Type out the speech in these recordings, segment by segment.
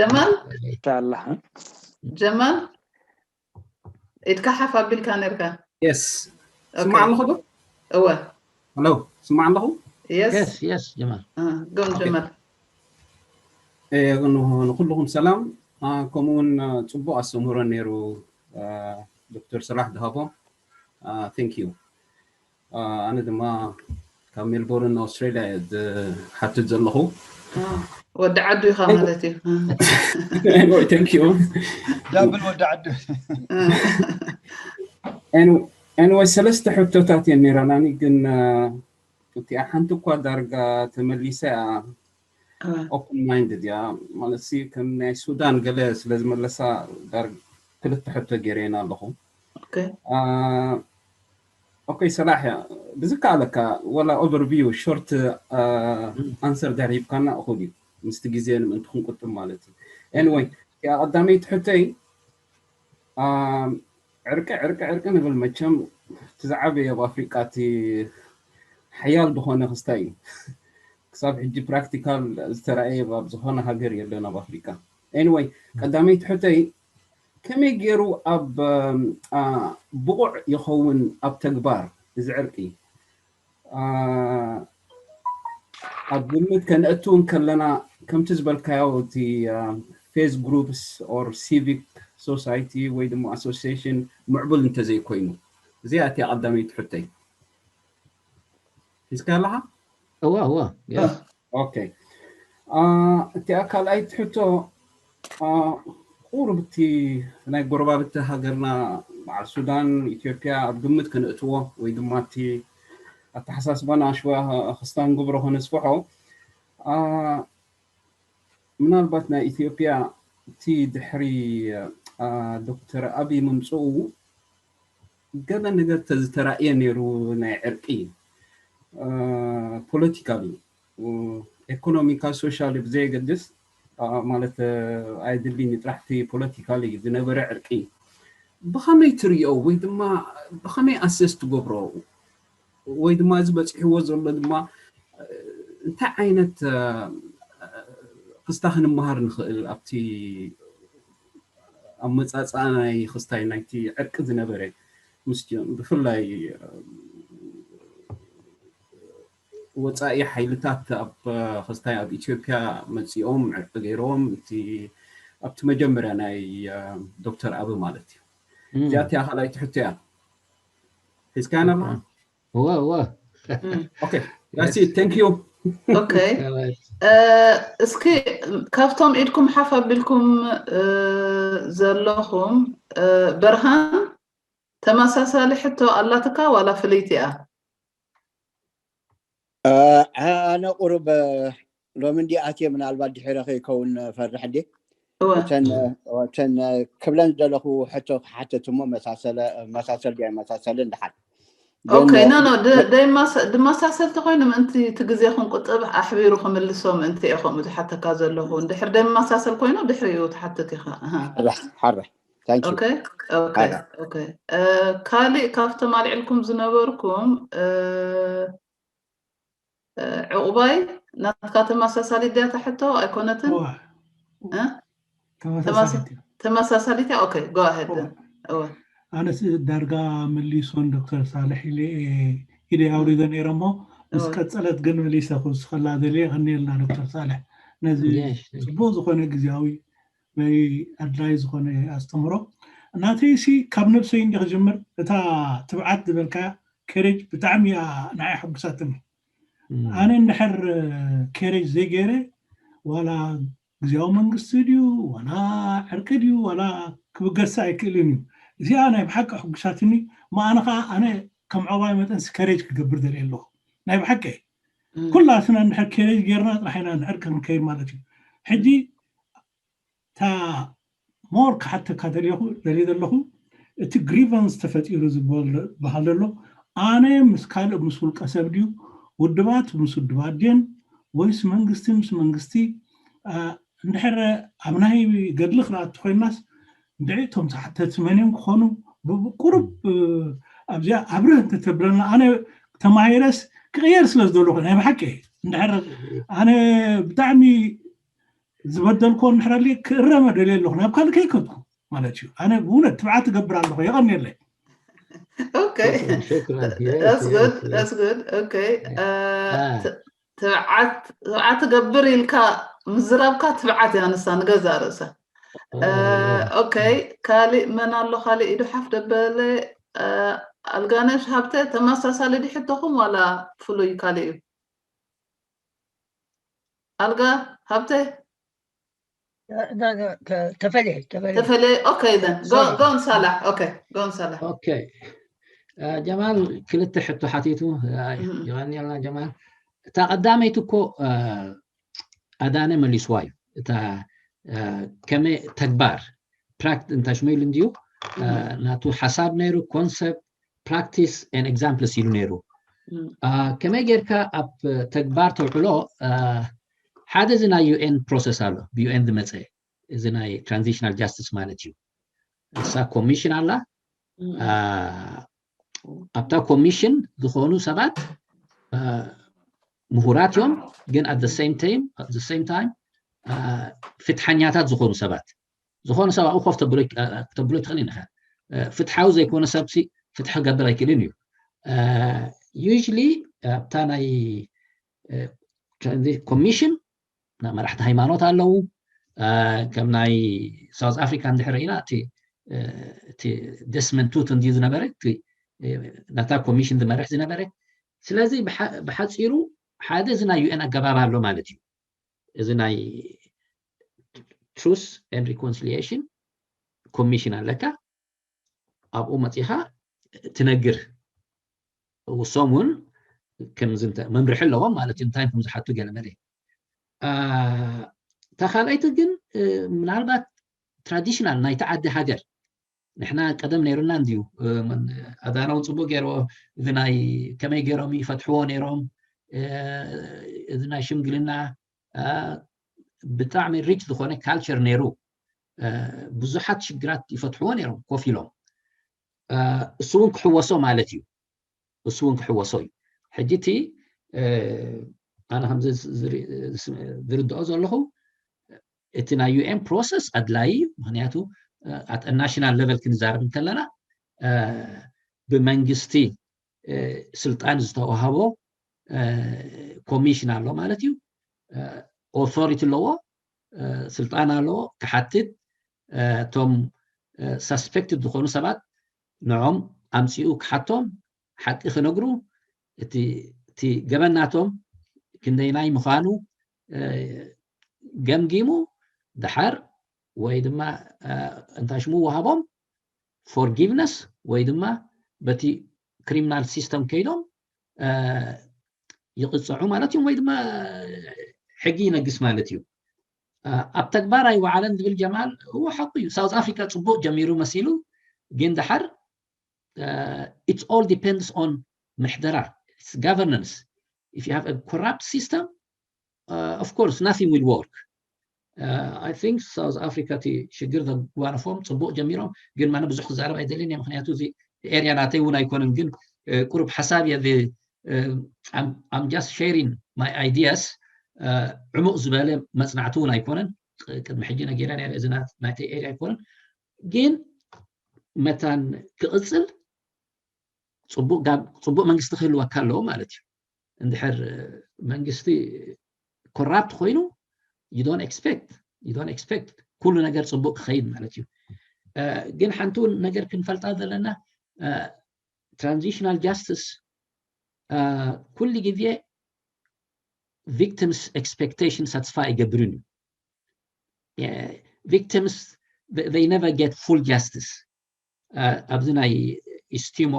ጀማል ታላ ጀማል ኢድካ ሓፍ ኣቢልካ ነርካ። የስ ስማዕ ኣለኹ ዶ? እወ ሄሎ ስማዕ ኣለኹ? የስ የስ የስ ጀማል ጎም ጀማል እ፣ ን- ንኩልኹም ሰላም። አ፣ ከምኡ እውን አ፣ ፅቡቅ ኣስተምህሮ ነይሩ። አ፣ ዶክተር ስራሕ ድሃቦ። ቴንክ ዩ። ኣነ ድማ ካብ ሜልቦርን ኣውስትራሊያ እየ ዝሓትት ዘለኹ። ወዲ ዓዱ ኢኻ ማለት እዩ። Anyway, thank you. ዳብል ወዲ ዓዱ። Anyway, ሰለስተ ሕቶታት እየን ነይራናኒ፣ ግን እቲኣ ሓንቲ እኳ ዳርጋ ተመሊሳ እያ። Open minded እያ ማለት ሲ ከም ናይ ሱዳን ገለ ስለ ዝመለሳ ዳርጋ ክልተ ሕቶ ገይረየን ኣለኹ። Okay. ኦኬ ሰላሕ እያ። ብዝከኣለካ ወላ overview short answer ድሕር ሂብካና እኹል እዩ፣ ምስቲ ግዜ ንምእንቲ ክንቁጥብ ማለት እዩ። Anyway፣ እቲኣ ቀዳመይቲ ሕቶይ፣ ኣም፣ ዕርቂ ዕርቂ ዕርቂ ንብል መቸም፣ እቲ ዝዓበየ ኣብ ኣፍሪቃ እቲ ሓያል ዝኾነ ክስታይ እዩ። ክሳብ ሕጂ ፕራክቲካል ዝተረኣየ ኣብ ዝኾነ ሃገር የለን ኣብ ኣፍሪቃ። Anyway፣ ቀዳመይቲ ሕቶይ፣ ከመይ ገይሩ ኣብ ብቑዕ ይኸውን ኣብ ተግባር እዚ ዕርቂ? ኣብ ግምት ከነእቱ እንከለና፣ ከምቲ ዝበልካዮ እቲ phase groups or civic society ወይ ድማ association ምዕቡል እንተዘይኮይኑ? እዚኣ እቲኣ ቀዳመይቲ ሕቶይ። ሒዝካ ኣለኻ? እዋ እዋ ኦኬ። እቲኣ ካልኣይቲ ሕቶ፣ ቁሩብ እቲ ናይ ጎረባብቲ ሃገርና በዓል ሱዳን፣ ኢትዮጵያ ኣብ ግምት ከነእትዎ ወይ ድማ እቲ ኣተሓሳስባና ኣሽዋ ክስታን ግብሮ ከነስፍሖ፣ ምናልባት ናይ ኢትዮጵያ እቲ ድሕሪ ዶክተር ኣብይ ምምፅኡ ገለ ነገር ተዝተራእየ ነይሩ፣ ናይ ዕርቂ ፖለቲካሊ፣ ኤኮኖሚካል፣ ሶሻል ብዘየገድስ፣ ማለት ኣይድልኝ ጥራሕቲ ፖለቲካሊ ዝነበረ ዕርቂ ብኸመይ ትርእዮ ወይ ድማ ብኸመይ ኣሰስ ትገብሮ? ወይ ድማ እዚ በፂሕዎ ዘሎ ድማ እንታይ ዓይነት ክስታ ክንመሃር ንኽእል ኣብቲ ኣመፃፅኣ ናይ ክስታይ ናይቲ ዕርቂ ዝነበረ ምስ ብፍላይ ወፃኢ ሓይልታት ኣብ ክስታይ ኣብ ኢትዮጵያ መፂኦም ዕርቂ ገይሮም እቲ ኣብቲ መጀመርያ ናይ ዶክተር ኣቢ ማለት እዩ። እዚኣ እቲኣ ካልኣይቲ ሕቶ እያ። ሒዝካያ ኣለኻ? እወ እወ Okay, that's it. Thank you. Okay. እስኪ ካብቶም ኢድኩም ሓፍ ኣቢልኩም ዘለኹም፣ በርሃን፣ ተመሳሳሊ ሕቶ ኣላትካ ዋላ ፍልይቲ እያ? ኣነ ቁሩብ ሎሚ እንዲ ኣትየ፣ ምናልባት ድሒረ ከይከውን ፈርሕ እንዴ። እተን ክብለን ዝደለኹ ሕቶ ክሓተት እሞ መሳሰል ዲ ኣይመሳሰልን ድሓር። ድመሳሰል ተኮይኑ ምእንቲ እቲ ግዜ ክንቁጥብ ኣሕቢሩ ክምልሶ ምእንቲ እየ ከምኡ ዝሓተካ ዘለኹ። እንድሕር ደመሳሰል ኮይኑ ድሕሪኡ ትሓትት ኢኻ። ሓረ ካሊእ ካብቶም ኣልዕልኩም ዝነበርኩም ዕቑባይ ናትካ ተመሳሳሊት ድያ እታ ሕቶ ኣይኮነትን? ተመሳሳሊት እያ። Okay, go ahead. ኣነስ ዳርጋ መሊሶን ዶክተር ሳልሕ ኢለ ኢደ ኣውሪደ ነይረ እሞ ምስ ቀጸለት ግን መሊሰ ክውስኸላ ደልየ። የቐንየልና ዶክተር ሳልሕ ነዚ ጽቡቕ ዝኾነ ግዜያዊ ናይ ኣድላይ ዝኾነ ኣስተምሮ። ናተይሲ ካብ ነብሰይ እንዲ ክጅምር፣ እታ ትብዓት ዝበልካያ ከሬጅ ብጣዕሚ እያ ንዓይ ሓጉሳትኒ። ኣነ እንድሕር ከሬጅ ዘይገይረ ዋላ ግዜያዊ መንግስቲ ድዩ ዋላ ዕርቂ ድዩ ዋላ ክብገስ ኣይክእልን እዩ። እዚኣ ናይ ብሓቂ ሕጉሳትኒ። መኣነ ከዓ ኣነ ከም ዕቑባይ መጠን ከሬጅ ክገብር ደልየ ኣለኹ። ናይ ብሓቂ ኩላትና እንድሕር ከሬጅ ጌርና ጥራሕ ኢና ንዕርቂ ክንከይድ ማለት እዩ። ሕጂ እታ ሞር ክሓተካ ደልየኹ ደልየ ዘለኹ እቲ ግሪቨንስ ተፈጢሩ ዝበሃል ዘሎ ኣነ ምስ ካልእ ምስ ውልቀ ሰብ ድዩ ውድባት ምስ ውድባት ድየን ወይስ መንግስቲ ምስ መንግስቲ? እንድሕር ኣብ ናይ ገድሊ ክነኣቱ ኮይንናስ እንድዒ እቶም ተሓተቲ መን እዮም ክኾኑ? ብቁሩብ ኣብዚኣ ኣብርህ እንተተብለና ኣነ ተማሂረስ ክቕየር ስለ ዝደለኹ ናይ ብሓቂ እንድሕር ኣነ ብጣዕሚ ዝበደልኮ እንድሕር ኣልየ ክእረመ ደልየ ኣለኹ፣ ናብ ካልእ ከይከድኩ ማለት እዩ። ኣነ ብእውነት ትብዓት እገብር ኣለኹ። የቐንየለይ። Okay, that's good, that's good. Okay. ትብዓት ትብዓት ትገብር ኢልካ ምዝራብካ ትብዓት እያ ንሳ ንገዛ ርእሳ። Okay, ካሊእ መን ኣሎ? ካሊእ ኢዱ ሓፍ ደበለ። ኣልጋነሽ ሃብተ፣ ተመሳሳሊ ድሕተኹም ዋላ ፍሉይ ካሊእ እዩ? ኣልጋ ሃብተ ተፈለ ተፈለ። Okay, then go on ሳላሕ። Okay, go on ሳላሕ። Okay, ጀማል ክልተ ሕቶ ሓቲቱ። ይቐንየልና ጀማል። እታ ቀዳመይቲ እኮ ኣዳነ መሊስዋ እዩ። እታ ከመይ ተግባር ፕራክት እንታይ ሽሙ ኢሉ እንድዩ ናቱ ሓሳብ ነይሩ፣ ኮንሰፕት፣ ፕራክቲስ ኤን ኤግዛምፕልስ ኢሉ ነይሩ። ከመይ ጌርካ ኣብ ተግባር ተውዕሎ? ሓደ እዚ ናይ ዩኤን ፕሮሰስ ኣሎ፣ ብዩኤን ዝመፀ፣ እዚ ናይ ትራንዚሽናል ጃስቲስ ማለት እዩ። እሳ ኮሚሽን ኣላ። ኣብታ ኮሚሽን ዝኾኑ ሰባት ምሁራት እዮም፣ ግን at the same time ፍትሓኛታት ዝኾኑ ሰባት፣ ዝኾነ ሰብ ኣብኡ ኮፍ ተብሎ ትኽእል ኢኻ። ፍትሓዊ ዘይኮነ ሰብሲ ፍትሒ ክገብር ኣይክእልን እዩ። Usually ኣብታ ናይ ኮሚሽን መራሕቲ ሃይማኖት ኣለዉ። ከም ናይ ሳውዝ ኣፍሪካ እንድሕር ኢና እቲ ደስመንድ ቱቱ እንድዩ ዝነበረ ናታ ኮሚሽን ዝመርሕ ዝነበረ። ስለዚ ብሓፂሩ ሓደ እዚ ናይ ዩኤን ኣገባብ ኣሎ ማለት እዩ። እዚ ናይ ትሩስ ኤንድ ሪኮንሲሊሽን ኮሚሽን ኣለካ። ኣብኡ መፂኻ ትነግር። ውሶም እውን ከምዚ መምርሒ ኣለዎም ማለት እዩ። እንታይ ከም ዝሓቱ ገለ መለ ተካልኣይቲ ግን ምናልባት ትራዲሽናል ናይቲ ዓዲ ሃገር ንሕና ቀደም ነይሩና እንድዩ። ኣዳና እውን ፅቡቅ ገይርዎ። እዚ ናይ ከመይ ገይሮም ይፈትሕዎ ነይሮም። እዚ ናይ ሽምግልና ብጣዕሚ ሪች ዝኾነ ካልቸር ነይሩ። ብዙሓት ሽግራት ይፈትሕዎ ነይሮም ኮፍ ኢሎም። እሱ እውን ክሕወሶ ማለት እዩ። እሱ እውን ክሕወሶ እዩ። ሕጂ እቲ ኣነ ከም ዝርድኦ ዘለኹ እቲ ናይ ዩኤን ፕሮሰስ ኣድላይ እዩ። ምክንያቱ ኣት ናሽናል ሌቨል ክንዛረብ እንከለና ብመንግስቲ ስልጣን ዝተዋሃቦ ኮሚሽን ኣሎ ማለት እዩ። ኦቶሪቲ ኣለዎ፣ ስልጣን ኣለዎ ክሓትት፣ እቶም ሳስፔክትድ ዝኾኑ ሰባት ንዖም ኣምፂኡ ክሓቶም፣ ሓቂ ክነግሩ፣ እቲ ገበናቶም ክንደይናይ ምዃኑ ገምጊሙ፣ ድሓር ወይ ድማ እንታይ ሽሙ ወሃቦም ፎርጊቭነስ ወይ ድማ በቲ ክሪሚናል ሲስተም ከይዶም ይቕፅዑ ማለት እዮም፣ ወይ ድማ ሕጊ ይነግስ ማለት እዩ። ኣብ ተግባር ኣይወዓለን ዝብል ጀማል እዎ ሓቁ እዩ። ሳውዝ ኣፍሪካ ፅቡቅ ጀሚሩ መሲሉ፣ ግን ድሓር it's all depends on ምሕደራ፣ governance. If you have a corrupt system, of course nothing will work. I think ሳውዝ ኣፍሪካ እቲ ሽግር ዘጓነፎም ፅቡቅ ጀሚሮም፣ ግን ማነ ብዙሕ ክዛረብ ኣይደልን እየ፣ ምክንያቱ እዚ ኤርያ ናተይ እውን ኣይኮነን፣ ግን ቁሩብ ሓሳብ እየ I'm just sharing my ideas. ዕሙቕ ዝበለ መፅናዕቲ እውን ኣይኮነን፣ ቅድሚ ሕጂ ነጊረ ነረ እዚ ናተይ ኤርያ ኣይኮነን፣ ግን መታን ክቕፅል ፅቡቅ መንግስቲ ክህልወካ ኣለዎ ማለት እዩ። እንድሕር መንግስቲ ኮራፕት ኮይኑ you don't expect you don't expect ኩሉ ነገር ፅቡቅ ክኸይድ ማለት እዩ። ግን ሓንቲ እውን ነገር ክንፈልጣ ዘለና ትራንዚሽናል ጃስቲስ ኩሉ ግዜ ቪክቲምስ ኤክስፔክቴሽን ሳትስፋይ ኣይገብርን እዩ። Victims they never get full justice። ኣብዚ ናይ ኢስቲሞ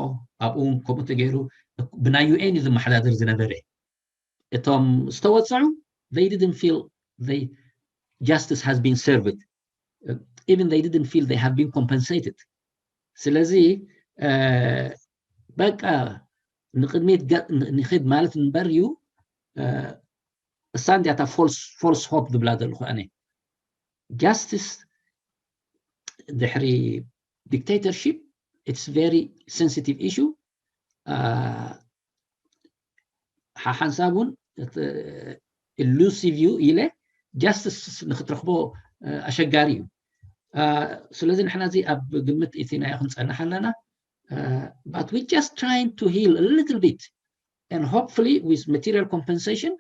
ኣብኡ እውን ከምኡ ተገይሩ ብናይ ዩኤን እዩ ዝመሓዳደር ዝነበረ። እቶም ዝተወፀዑ they didn't feel they justice has been served, even they didn't feel they have been compensated። ስለዚ በቃ ንቅድሚት ንክድ ማለት እንበር እዩ። እሳ እንዲያታ ፎልስ ሆፕ ዝብላ ዘለኹ ኣነ። ጃስቲስ ድሕሪ ዲክቴተርሺፕ it's very sensitive issue። ሓሓንሳብ እውን ኢሉሲቭ እዩ ኢለ ጃስትስ ንክትረክቦ ኣሸጋሪ እዩ። ስለዚ ንሕና እዚ ኣብ ግምት ኢትናዮ ክንፀንሕ ኣለና። But we just trying to heal a little bit and hopefully with material compensation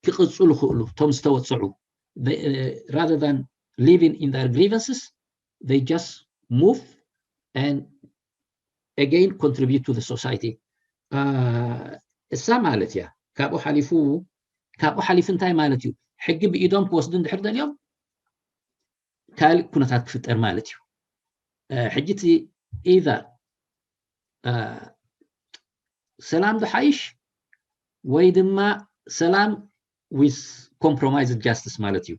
ክቕፅሉ ክእሉ እቶም ዝተወፅዑ rather than living in their grievances, they just move and again contribute to the society. እሳ ማለት እያ። ካብኡ ሓሊፉ ካብኡ ሓሊፉ እንታይ ማለት እዩ? ሕጊ ብኢዶም ክወስዱ እንድሕር ደልዮም ካልእ ኩነታት ክፍጠር ማለት እዩ። ሕጂ እቲ either ሰላም ዝሓይሽ ወይ ድማ ሰላም with compromised justice ማለት እዩ።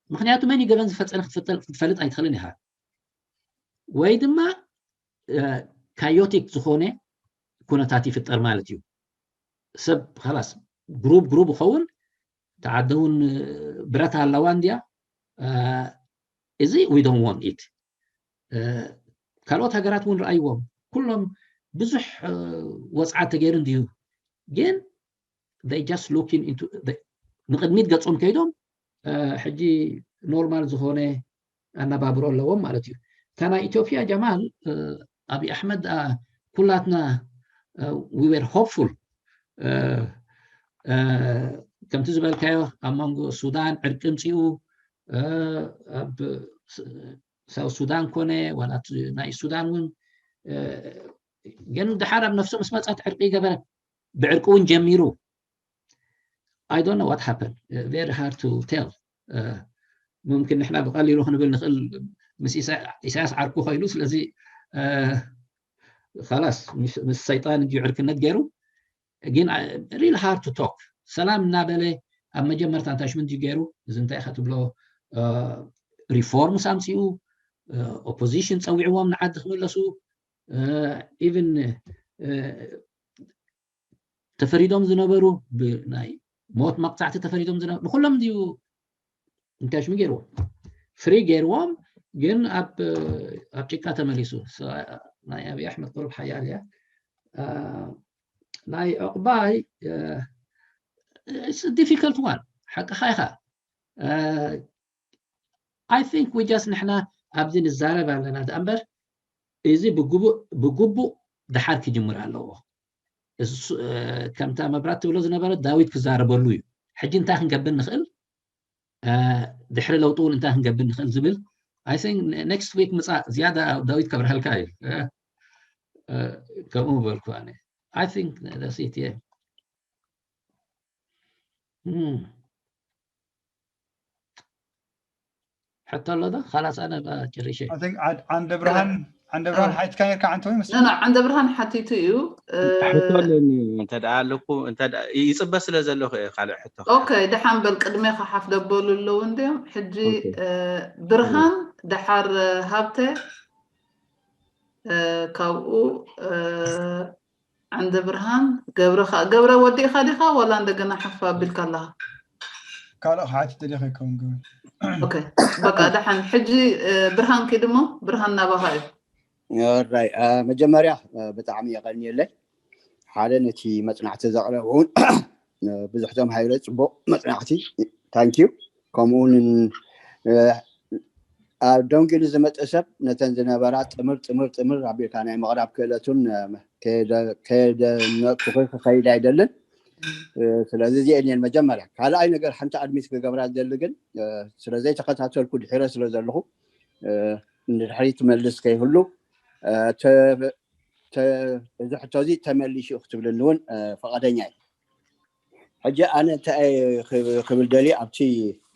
ምክንያቱ መን እዩ ገበን ዝፈፀመ ክትፈልጥ ኣይትኽእልን ኢኻ። ወይ ድማ ካዮቲክ ዝኾነ ኩነታት ይፍጠር ማለት እዩ። ሰብ ላስ ግሩብ ግሩብ ይኸውን፣ ተዓዲ እውን ብረት ኣለዋ እንድያ። እዚ we don't want it። ካልኦት ሃገራት እውን ረኣይዎም፣ ኩሎም ብዙሕ ወፅዓት ተገይሩ እንድዩ፣ ግን they just looking into ንቅድሚት ገፆም ከይዶም ሕጂ ኖርማል ዝኾነ ኣነባብሮ ኣለዎም ማለት እዩ። እታ ናይ ኢትዮጵያ ጀማል ኣብይ ኣሕመድ ኩላትና we were hopeful። ከምቲ ዝበልካዮ ኣብ መንጎ ሱዳን ዕርቂ ምፅኡ፣ ኣብ ሳውት ሱዳን ኮነ ዋላ ናይ ሱዳን እውን፣ ግን ድሓር ኣብ ነፍሶ ምስ መፃት ዕርቂ ይገበረ፣ ብዕርቂ እውን ጀሚሩ። I don't know what happened. Very hard to tell. ሙምኪን ንሕና ብቐሊሉ ክንብል ንኽእል፣ ምስ ኢሳያስ ዓርኩ ኮይሉ፣ ስለዚ ላስ ምስ ሰይጣን እዩ ዕርክነት ገይሩ። ግን really hard to talk። ሰላም እናበለ ኣብ መጀመርታ እንታይ ሽምንት እዩ ገይሩ? እዚ እንታይ ኢኻ ትብሎ? ሪፎርምስ ኣምፅኡ፣ ኦፖዚሽን ፀዊዕዎም ንዓዲ ክምለሱ፣ ኢቭን ተፈሪዶም ዝነበሩ፣ ብናይ ሞት መቕፃዕቲ ተፈሪዶም ዝነበሩ ንኩሎም ድዩ እንታይ ሽሙ ገይርዎም? ፍሪ ገይርዎም። ግን ኣብ ኣብ ጭቃ ተመሊሱ። ናይ ኣብይ ኣሕመድ ቁሩብ ሓያል እያ። ናይ ዕቑባይ difficult one። ሓቅኻ ኢኻ። I think we just ንሕና ኣብዚ ንዛረብ ኣለና ደኣ እምበር፣ እዚ ብግቡእ ድሓር ክጅምር ኣለዎ። ከምታ መብራት ትብሎ ዝነበረ ዳዊት ክዛረበሉ እዩ። ሕጂ እንታይ ክንገብር ንኽእል፣ ድሕሪ ለውጢ እውን እንታይ ክንገብር ንኽእል ዝብል፣ I think next week ምፃእ ዝያዳ ዳዊት ከብርሃልካ እዩ። ከምኡ በልኩ ኣነ። I think that's it, yeah. ሕቶ ኣሎ ዶ? ካላስ ኣነ ጨሪሸ። ዓንደ ብርሃን፣ ዓንደ ብርሃን ሓይትካ ነርካ ዓንተ ወይ መስለኒ። ዓንደ ብርሃን ሓቲቱ እዩ። ሕቶ ኣለኒ። እንተ ደኣ ኣለኩ፣ እንተ ደኣ ይጽበ ስለ ዘለኹ እየ ካልእ ሕቶ። ኦኬ፣ ደሓን በል፣ ቅድሜኻ ሓፍ ደበሉ ኣለዉ እንድዮም። ሕጂ ብርሃን፣ ደሓር ሃብተ፣ ካብኡ ዓንደ ብርሃን ገብረ፣ ገብረ ወዲእኻ ዲኻ ዋላ እንደገና ሓፍ ኣቢልካ ኣለኻ? ካልእ ክሓትት ደሊኻ ይከውን ገብረ። ኦኬ፣ በቃ ደሓን። ሕጂ ብርሃን ኪድ እሞ፣ ብርሃን ናባኻ እዩ። ራይ መጀመርያ ብጣዕሚ የቐንየለይ። ሓደ ነቲ መፅናዕቲ ዘቕረቡ እውን ብዙሕ ተምሃይረ፣ ፅቡቕ መፅናዕቲ፣ ታንኪዩ። ከምኡ እውን ኣብ ደንጊሉ ዝመፀ ሰብ ነተን ዝነበራ ጥምር ጥምር ጥምር ኣቢልካ ናይ ምቕራብ ክእለቱን ከየደነቅኩ ክኸይድ ኣይደልን። ስለዚ እዚአን እየን መጀመርያ። ካልኣይ ነገር ሓንቲ ኣድሚት ክገብራ ዝደሊ ግን፣ ስለ ዘይተኸታተልኩ ድሒረ ስለ ዘለኹ ንድሕሪት መልስ ከይህሉ፣ እዚ ሕቶ እዚ ተመሊሹ ክትብልኒ እውን ፈቓደኛ እየ። ሕጂ ኣነ እንታይ ክብል ደልየ ኣብቲ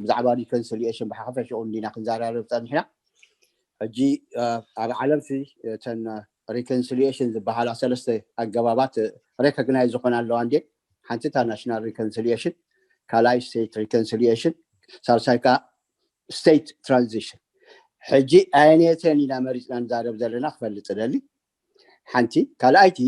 ብዛዕባ ሪኮንሲሊየሽን ብሓፈሽኡ እንዲና ክንዘራረብ ፀኒሕና። ሕጂ ኣብ ዓለም እተን ሪኮንሲሊየሽን ዝበሃላ ሰለስተ ኣገባባት ሬኮግናይዝ ዝኾና ኣለዋ እንዴ? ሓንቲ እታ ናሽናል ሪኮንሲሊየሽን፣ ካልኣይ ስቴት ሪኮንሲሊየሽን፣ ሳልሳይ ከዓ ስቴት ትራንዚሽን። ሕጂ ኣየነተን ኢና መሪፅና ንዛረብ ዘለና ክፈልጥ እደሊ። ሓንቲ ካልኣይቲ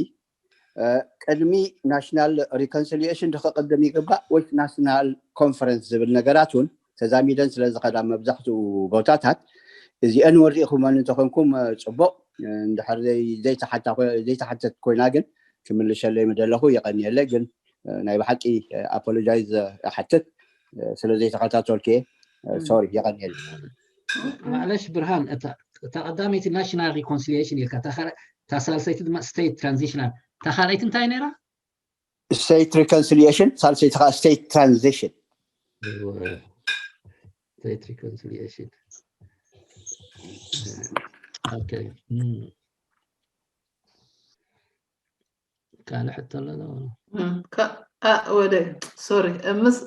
ቅድሚ ናሽናል ሪኮንሲሊየሽን ድክቅድም ይግባእ ወይ ናሽናል ኮንፈረንስ ዝብል ነገራት እውን ተዛሚደን ስለ ዝኸዳ መብዛሕትኡ ቦታታት እዚአን ወሪእኹመን እንተኾንኩም ፅቡቕ። እንድሕር ዘይተሓተት ኮይና ግን ክምልሸለይ ምደለኹ የቐንየለይ። ግን ናይ ብሓቂ ኣፖሎጃይዝ እሓትት። ስለ ዘይተኸታተልኩ እየ። ሶሪ፣ የቐንየል። ማለሽ ብርሃን፣ እታ ቀዳመይቲ ናሽናል ሪኮንሲሊሽን ኢልካ፣ እታ ሳልሰይቲ ድማ ስቴት ትራንዚሽናል፣ እታ ካልኣይቲ እንታይ ነይራ? ስቴት ሪኮንሲሊሽን፣ ሳልሰይቲ ከዓ ስቴት ትራንዚሽን። ስቴት ሪኮንሲሊሽን ካልእ ሕቶ ኣሎ። ወደ ሶሪ፣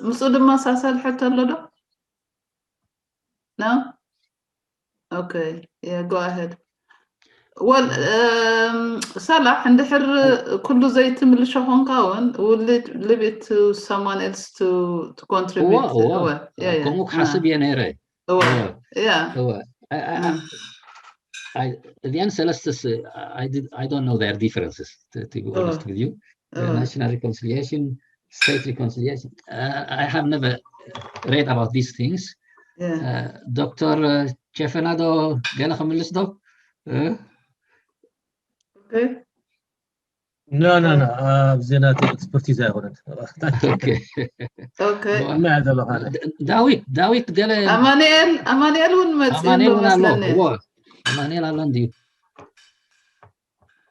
ምስኡ ድማ ሳሳል ሕቶ ኣሎ ዶ? No? Okay, yeah, go ahead. Well, um, ሰላሕ፣ እንድሕር ኩሉ ዘይትምልሾ ኾንካ እውን, we'll leave it to someone else to, to contribute. ከምኡ ክሓስብ እየ ነይረ። እዚኣን ሰለስተ፣ I don't know their differences, to be honest with you. National reconciliation, state reconciliation. I have never read about these things. ዶክተር ቸፈና ዶ ገለ ክምልስ ዶ? ኖ ኖ ኖ፣ ኣብዚ ናተይ ኤክስፐርቲዝ ኣይኮነን። ዳዊት፣ ዳዊት ገለ ኣማኑኤል፣ ኣማኑኤል እውን መፅእ ኣሎ መስለኒ። ኣማኑኤል ኣሎ እንድዩ።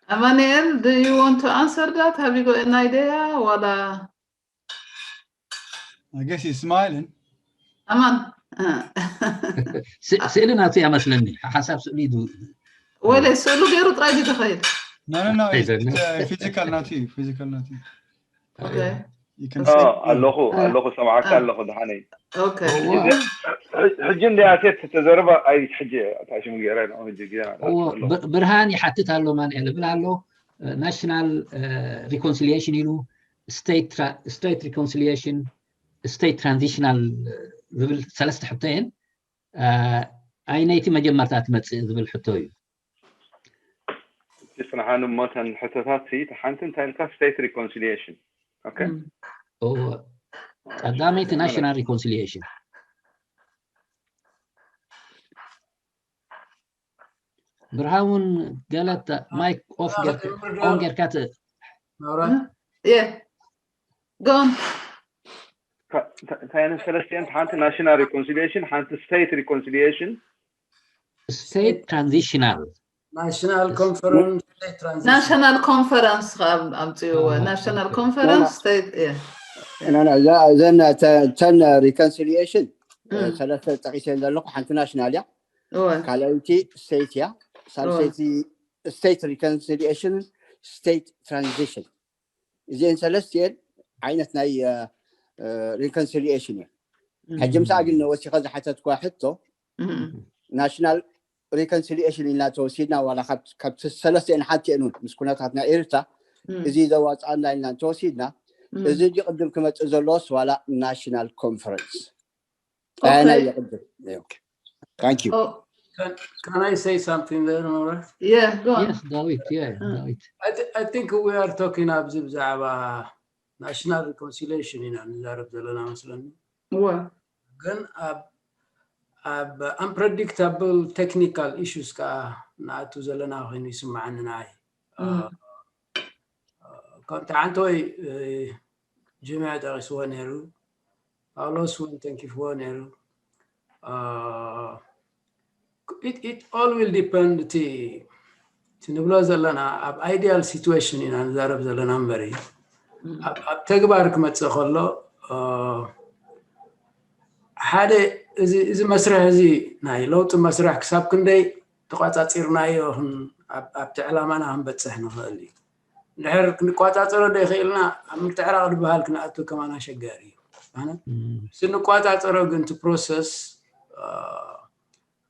ኣማኑኤል, do you want to answer that? Have you got an idea? ዋላ I guess he's smiling. ኣማን ስእሊ ናቱ እያ መስለኒ። ሓሳብ ስእሊ ዩ። ወለ ስእሉ ገይሩ ጥራይ ድዩ ዝኸይድ? No, no, no. ፊዚካል ናቱ እዩ፣ ፊዚካል ናቱ እዩ። Okay. You can see. ኣለኹ ኣለኹ፣ ሰማዕካ ኣለኹ። ደሓነይ። Okay. ሕጂ እንደ ኣሴት ተዘረባ ኣይ ሕጂ ታሽሙ ገይረ ነው ሕጂ ገና ብርሃን ይሓትት ኣሎ። ማንኤል እብል ኣሎ፣ ናሽናል ሪኮንሲሊሽን ኢሉ፣ ስቴት ሪኮንሲሊሽን፣ ስቴት ትራንዚሽናል ዝብል ሰለስተ ሕቶ እየን። ኣይነይቲ መጀመርታ ትመፅእ ዝብል ሕቶ እዩ። እስቲ ጽንሓኒ እሞ፣ እተን ሕቶታት ሲ፣ እታ ሓንቲ እንታይ ኢልካ? ስቴት ሪኮንሲሊሽን። ኦኬ። እዎ፣ ቀዳመይቲ ናሽናል ሪኮንሲሊሽን። ብርሃን እውን ገለ ማይክ ኦፍ ጌርካ ኦን ጌርካ ት- መብራት? Yeah. Go on. እታ- እታ- እንታይ ዓይነት ሰለስቲአን? ሓንቲ ናሽናል ሪኮንሲሊሽን፣ ሓንቲ ስቴት ሪኮንሲሊሽን። ስቴት ትራንዚሽናል። ናሽናል ኮንፈረንስ ስቴት ትራንዚሽን። ናሽናል ኮንፈረንስ ከኣ ኣምፅእዎ። ናሽናል ኮንፈረንስ ስቴት፣ yeah. ኖ፣ ኖ፣ እዛ- እዘን ተ- እተን ሪኮንሲሊሽን ሰለስተ ጠቂሰን ዘለኹ፣ ሓንቲ ናሽናል እያ፣ እወ። ካልኣይቲ ስቴት እያ፣ ሳልሰይቲ ስቴት ሪኮንሲሊሽን፣ ስቴት ትራንዚሽን። እዚአን ሰለስቲአን ዓይነት ናይ ሪኮንሲሊሽን እየን። ሕጂ ምሳኣ ግን ወሲኸ ዝሓተትኳ ሕቶ፣ እም፣ ናሽናል ሪኮንሲሊሽን ኢልና ተወሲድና፣ ዋላ ካብ- ካብቲ ሰለስቲአን ሓንቲ እየን እውን ምስ ኩነታት ናይ ኤርትራ እም፣ እዚ ዘዋፅኣና ኢልና ተወሲድና፣ እም። እዚ ድዩ ቅድም ክመፅእ ዘለዎስ ዋላ ናሽናል ኮንፈረንስ? ኦኬ። ኣየናይ እዩ ቅድም? Thank you. Oh, Can, can I say something there, መብራት? yeah, go on. የስ ዳዊት፣ yeah፣ ዳዊት። I, th- I think we are talking ኣብዚ ብዛዕባ ናሽናል ሪኮንሲሊሽን ኢና ንዛረብ ዘለና መስለኒ። እወ። ግን ኣብ ኣብ unpredictable technical issues ከዓ ንኣቱ ዘለና ኮይኑ ይስምዓኒ ንዓይ። እም። ከምቲ ሓንተወይ ጅምዕ ጠቂስዎ ነይሩ፣ ጳውሎስ እውን ተንኪፍዎ ነይሩ። It, it all will depend እቲ እቲ ንብሎ ዘለና ኣብ ideal situation ኢና ንዛረብ ዘለና እምበሪ፣ ኣብ ኣብ ተግባር ክመፅእ ከሎ፣ ሓደ እዚ እዚ መስርሕ እዚ ናይ ለውጢ መስርሕ ክሳብ ክንደይ ተቋፃፂርናዮ ክን- ኣብ- ኣብቲ ዕላማና ክንበፅሕ ንኽእል እዩ። እንድሕር ክንቋፃፀሮ ዘይኽእልና ኣብ ምትዕራቕ ዝበሃል ክንኣቱ ከማን ኣሸጋሪ እዩ። ኣነ እም፣ ስንቋፃፀሮ ግን እቲ ፕሮሰስ፣ እ፣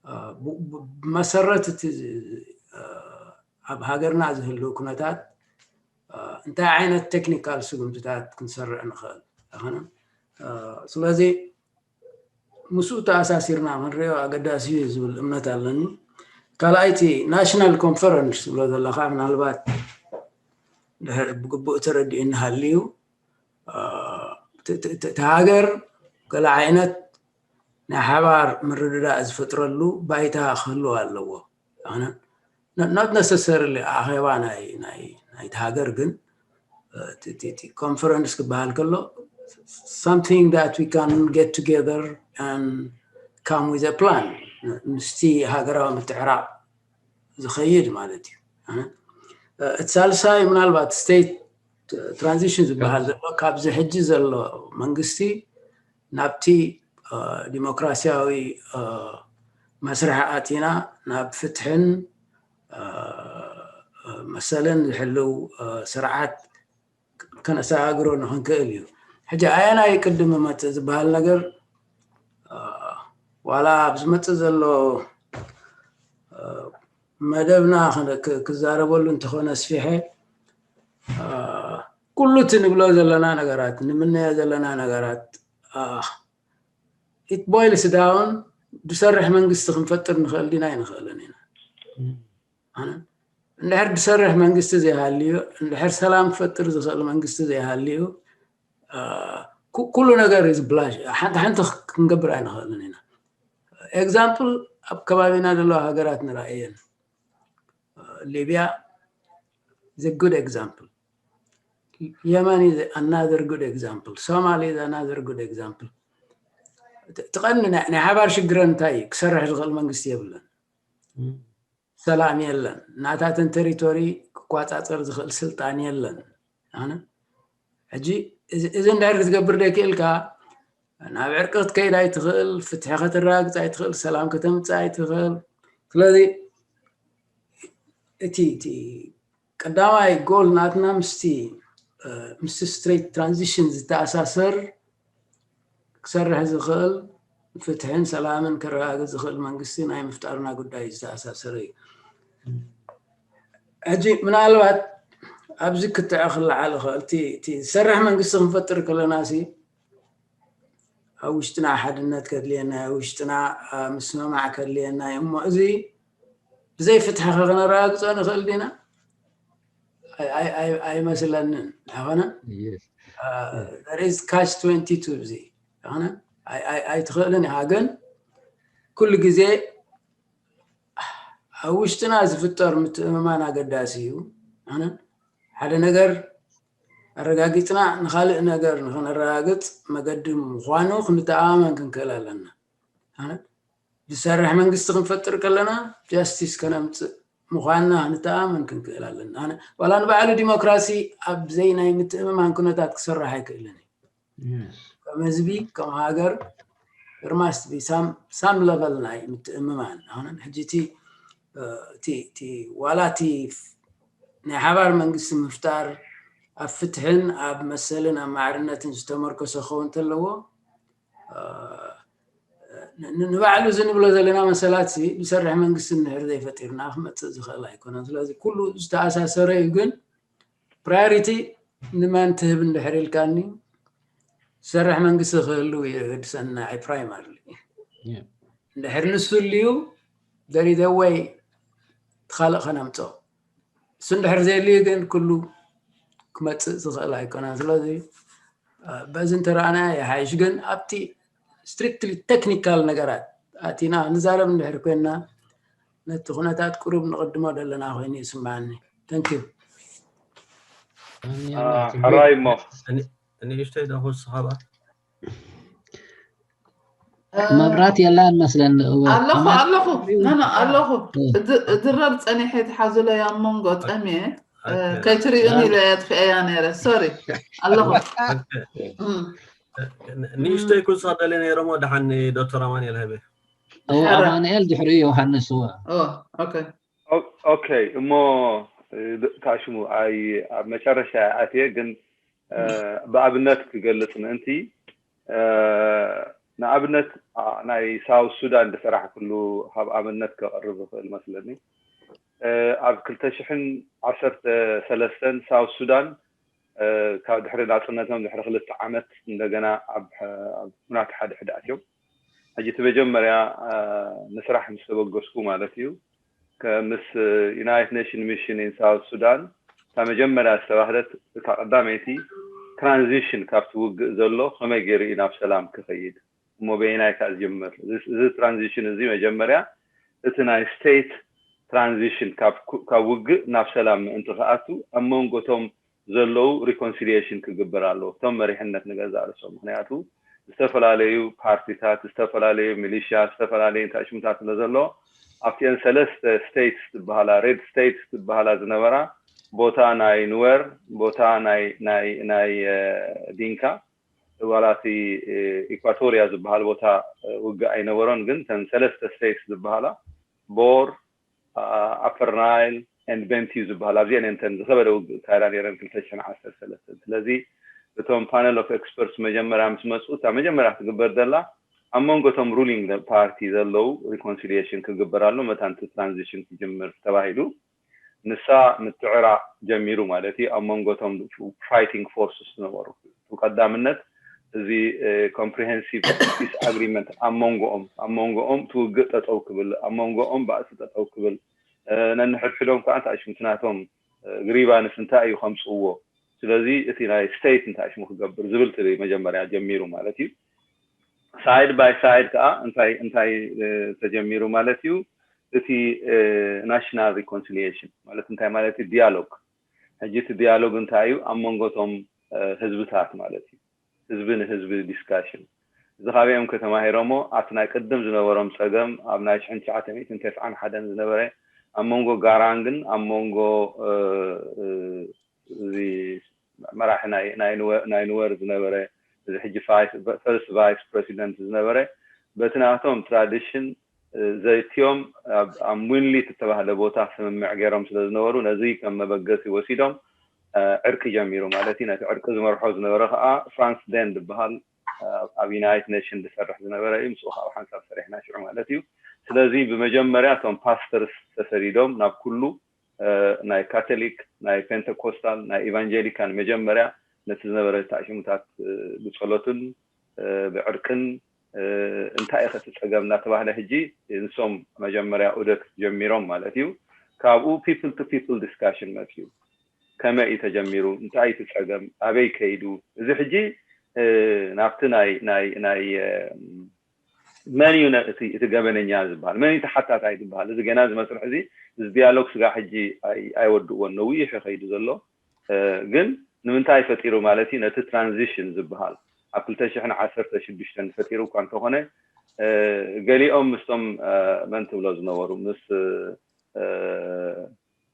እ፣ ብ- ብ- ብመሰረት እቲ እ፣ ኣብ ሃገርና ዝህልው ኩነታት፣ እ፣ እንታይ ዓይነት ቴክኒካል ስጉምትታት ክንሰርዕ ንኽእል ኣኸነ። እ፣ ስለዚ ምስኡ ተኣሳሲርና ክንሪኦ ኣገዳሲ እዩ ዝብል እምነት ኣለኒ። ካልኣይቲ ናሽናል ኮንፈረንስ ዝብሎ ዘለካ ምናልባት ድሕር ብግቡእ ተረዲኡ እንሃልዩ፣ እ፣ እቲ- እቲ እቲ ሃገር ገለ ዓይነት ናይ ሓባር ምርድዳእ ዝፈጥረሉ ባይታ ክህልው ኣለዎ። ኣነ not necessarily ኣኼባ ናይ ናይ ናይቲ ሃገር ግን፣ እ፣ እቲ- እቲ- እቲ ኮንፈረንስ ክበሃል ከሎ something that we can get together and come with a plan, ምስቲ ሃገራዊ ምትዕራቕ ዝኸይድ ማለት እዩ። እቲ ሳልሳይ ምናልባት state transition ዝበሃል ዘሎ ካብዚ ሕጂ ዘሎ መንግስቲ ናብቲ ዲሞክራሲያዊ መስርሕ ኣቲና ናብ ፍትሕን መሰልን ዝሕልው ስርዓት ከነሰጋግሮ ንኽንክእል እዩ። ሕጂ ኣየናይ ቅድም መፅእ ዝበሃል ነገር ዋላ ኣብ ዝመፅእ ዘሎ መደብና ክዛረበሉ እንተኾነ ኣስፊሐ ኩሉ እቲ ንብሎ ዘለና ነገራት ንምነዮ ዘለና ነገራት it boils down ዝሰርሕ መንግስቲ ክንፈጥር ንኽእል ዲና ኣይንኽእልን ኢና። እንድሕር ዝሰርሕ መንግስቲ ዘይሃልዩ እንድሕር ሰላም ክፈጥር ዝኽእል መንግስቲ ዘይሃልዩ ኩሉ ነገር ዝብላሽ ሓንቲ ሓንቲ ክንገብር ኣይንኽእልን ኢና። Example ኣብ ከባቢና ዘለዋ ሃገራት ንረኣየን። ሊብያ is a good example. የመን is another good example. ሶማሊ is another good example. ትቐኒ ናይ ሓባር ሽግረን እንታይ እዩ? ክሰርሕ ዝኽእል መንግስቲ የብለን። ሰላም የለን። ናታተን ቴሪቶሪ ክቋፃፀር ዝኽእል ስልጣን የለን። ሕጂ እዚ እንድሕር ክትገብር ደይክእልካ ናብ ዕርቂ ክትከይድ ኣይትኽእል፣ ፍትሒ ከተረጋግፅ ኣይትኽእል፣ ሰላም ከተምፅእ ኣይትኽእል። ስለዚ እቲ እቲ ቀዳማይ ጎል ናትና ምስቲ ምስቲ straight transition ዝተኣሳሰር ክሰርሕ ዝኽእል ፍትሕን ሰላምን ከረጋግፅ ዝኽእል መንግስቲ ናይ ምፍጣርና ጉዳይ ዝተኣሳሰረ እዩ። ሕጂ ምናልባት ኣብዚ ክትዕ ክለዓል ይኽእል። እቲ ዝሰርሕ መንግስቲ ክንፈጥር ከለና ሲ ኣብ ውሽጥና ሓድነት ከድልየና ኣብ ውሽጥና ምስምማዕ ከድልየና እዩ። እሞ እዚ ብዘይ ፍትሒ ከነረጋግፆ ንኽእል ዲና? ኣይመስለንን። ኣይኮነ there is catch twenty two እዚ ኣይኮነ ኣይትኽእልን ኢኻ። ግን ኩሉ ግዜ ኣብ ውሽጥና ዝፍጠር ምትእምማን ኣገዳሲ እዩ። ሓደ ነገር ኣረጋጊፅና ንካልእ ነገር ንክነረጋግፅ መገዲ ምዃኑ ክንተኣማመን ክንክእል ኣለና። ዝሰርሕ መንግስቲ ክንፈጥር ከለና ጃስቲስ ከነምፅእ ምዃንና ክንተኣማመን ክንክእል ኣለና። ዋላ ንባዕሉ ዲሞክራሲ ኣብ ዘይናይ ምትእምማን ኩነታት ክሰርሕ ኣይክእልን እዩ። ከም ህዝቢ ከም ሃገር there must be some level ናይ ምትእምማን። ኣሁን ሕጂ እቲ ዋላ እቲ ናይ ሓባር መንግስቲ ምፍጣር ኣብ ፍትሕን ኣብ መሰልን ኣብ ማዕርነትን ዝተመርኮሰ ክኸውን እንተለዎ ንባዕሉ እዚ ንብሎ ዘለና መሰላት ዝሰርሕ መንግስቲ እንድሕር ዘይፈጢርና ክመፅእ ዝኽእል ኣይኮነን። ስለዚ ኩሉ ዝተኣሳሰረ እዩ። ግን priority ንመን ትህብ እንድሕር ኢልካኒ ዝሰርሕ መንግስቲ ክህልው እዩ ዘገድሰና። ኣይ primarily እንድሕር ንሱ ልዩ there is a way ካልእ ከነምፅኦ እሱ እንድሕር ዘየልዩ ግን ኩሉ ክመፅእ ዝኽእል ኣይኮነን። ስለዚ በዚ እንተረኣና ይሓይሽ። ግን ኣብቲ strictly technical ነገራት ኣቲና ንዛረብ እንድሕር ኮይንና ነቲ ኩነታት ቁሩብ ንቕድሞ ዘለና ኮይኑ ይስምዓኒ። Thank you። ሕራይ እሞ ንእሽተይ ዶ ክውስኻ መብራት የላን መስለኒ። ኣለኹ ኣለኹ ኣለኹ። እድረር ፀኒሐ ትሓዙለይ ኣብ መንጎ ጠምየ ከይትሪኡን ኢለ የጥፍአያ ነይረ። ሶሪ ኣለኹ። ንእሽተይ ክውስኻ ደልየ ነይረ እሞ ደሓን ዶክተር ኣማኑኤል ሃይበ። ኣማኑኤል ድሕሪ ዮሃንስ። ኦኬ ኦኬ እሞ ታሽሙ ኣይ ኣብ መጨረሻ ኣትየ ግን ብኣብነት ክገልፅ ምእንቲ ንኣብነት ናይ ሳውት ሱዳን ዝሰራሕኩሉ ካብ ኣብነት ከቕርብ ይኽእል መስለኒ። ኣብ ክልተ ሽሕን ዓሰርተ ሰለስተን ሳውት ሱዳን ካብ ድሕሪ ናፅነቶም ድሕሪ ክልተ ዓመት እንደገና ኣብ ኩናት ሓድሕድ ኣትዮም። ሕጂ እቲ መጀመርያ ንስራሕ ምስ ተበገስኩ ማለት እዩ ምስ ዩናይትድ ኔሽን ሚሽን ኢን ሳውት ሱዳን እታ መጀመርያ ዝተባህለት እታ ቀዳመይቲ ትራንዚሽን ካብቲ ውግእ ዘሎ ከመይ ገይሩ እዩ ናብ ሰላም ክኸይድ እሞ በየናይ ከ ዝጅምር እዚ ትራንዚሽን እዚ መጀመርያ እቲ ናይ ስቴት ትራንዚሽን ካብ ውግእ ናብ ሰላም ምእንቲ ክኣቱ ኣብ መንጎ እቶም ዘለዉ reconciliation ክግበር ኣለዎ። እቶም መሪሕነት ንገዛእ ርእሶም፣ ምክንያቱ ዝተፈላለዩ ፓርቲታት፣ ዝተፈላለዩ ሚሊሻ፣ ዝተፈላለዩ እንታይ ሽሙታት ስለ ዘሎ፣ ኣብቲአን ሰለስተ states ዝበሃላ፣ red states ዝበሃላ ዝነበራ፣ ቦታ ናይ ኑዌር፣ ቦታ ናይ ናይ ናይ ዲንካ፣ ዋላ እቲ ኢኳቶሪያ ዝበሃል ቦታ ውግእ ኣይነበሮን። ግን እተን ሰለስተ states ዝበሃላ፣ ቦር፣ ኣፐር ናይል and ቤንቲዩ ዝበሃል፣ ኣብዚአን እየን እተን ዝኸበደ ውግእ ካይዳ ነይረን ክልተ ሽሕን ዓሰርተ ሰለስተን። ስለዚ እቶም panel of experts መጀመርያ ምስ መፁ፣ እታ መጀመርያ ክትግበር ዘላ፣ ኣብ መንጎ እቶም ruling ፓርቲ ዘለዉ reconciliation ክግበር ኣሎ፣ መታን እቲ ትራንዚሽን ክጅምር ተባሂሉ። ንሳ ምትዕራቕ ጀሚሩ ማለት እዩ። ኣብ መንጎ እቶም fighting forces ዝነበሩ፣ ቀዳምነት እዚ comprehensive peace agreement ኣብ መንጎኦም ኣብ መንጎኦም ትውግእ ጠጠው ክብል፣ ኣብ መንጎኦም ባእሲ ጠጠው ክብል፣ ነንሕድሕዶም ከዓ እንታይ ሽምትናቶም ግሪቫንስ እንታይ እዩ ከምፅዎ። ስለዚ እቲ ናይ ስቴት እንታይ ሽሙ ክገብር ዝብል እቲ መጀመርያ ጀሚሩ ማለት እዩ። ሳይድ ባይ ሳይድ ከዓ እንታይ እንታይ ተጀሚሩ ማለት እዩ። እቲ ናሽናል ሪኮንሲሊየሽን ማለት እንታይ ማለት እዩ? ዲያሎግ። ሕጂ እቲ ዲያሎግ እንታይ እዩ? ኣብ መንጎቶም ህዝብታት ማለት እዩ። ህዝቢ ንህዝቢ ዲስካሽን። እዚ ካበኦም ከተማሂሮሞ ኣብቲ ናይ ቅድም ዝነበሮም ፀገም ኣብ ናይ ሽሕን ትሽዓተ ሚእትን ተስዓን ሓደን ዝነበረ ኣብ መንጎ ጋራንግን ኣብ መንጎ እዚ መራሒ ናይ ኑወር ዝነበረ፣ እዚ ሕጂ ፈርስት ቫይስ ፕረሲደንት ዝነበረ፣ በቲ ናቶም ትራዲሽን ዘትዮም ኣብ ሙንሊት እተባህለ ቦታ ስምምዕ ገይሮም ስለ ዝነበሩ ነዚ ከም መበገሲ ወሲዶም ዕርቂ ጀሚሩ ማለት እዩ። ነቲ ዕርቂ ዝመርሖ ዝነበረ ከዓ ፍራንስ ደን ዝበሃል ኣብ ዩናይትድ ኔሽን ዝሰርሕ ዝነበረ እዩ። ምስኡ ከዓ ሓንሳብ ሰሪሕና ሽዑ ማለት እዩ። ስለዚ ብመጀመርያ እቶም ፓስተርስ ተሰዲዶም ናብ ኩሉ ናይ ካቶሊክ፣ ናይ ፔንተኮስታል፣ ናይ ኢቫንጀሊካን መጀመርያ ነቲ ዝነበረ ተኣሽሙታት ብጸሎትን ብዕርቅን እንታይ እዩ ከቲ ጸገም እናተባህለ ሕጂ ንሶም መጀመርያ ዑደት ጀሚሮም ማለት እዩ። ካብኡ people to people discussion መፅዩ። ከመይ እዩ ተጀሚሩ? እንታይ እዩ እቲ ጸገም? ኣበይ ከይዱ? እዚ ሕጂ ናብቲ ናይ ናይ ናይ መን እዩ እቲ ገበነኛ ዝበሃል፣ መን እዩ ተሓታታይ ዝበሃል? እዚ ገና እዚ መስርሕ እዚ፣ እዚ ዲያሎግ ስጋ ሕጂ ኣይወድእዎን፣ ነዊሕ ከይዱ ዘሎ። ግን ንምንታይ ፈጢሩ ማለት እዩ? ነቲ ትራንዚሽን ዝበሃል ኣብ ክልተ ሽሕን ዓሰርተ ሽዱሽተን ፈጢሩ እኳ እንተኾነ፣ ገሊኦም ምስቶም መን ትብሎ ዝነበሩ ምስ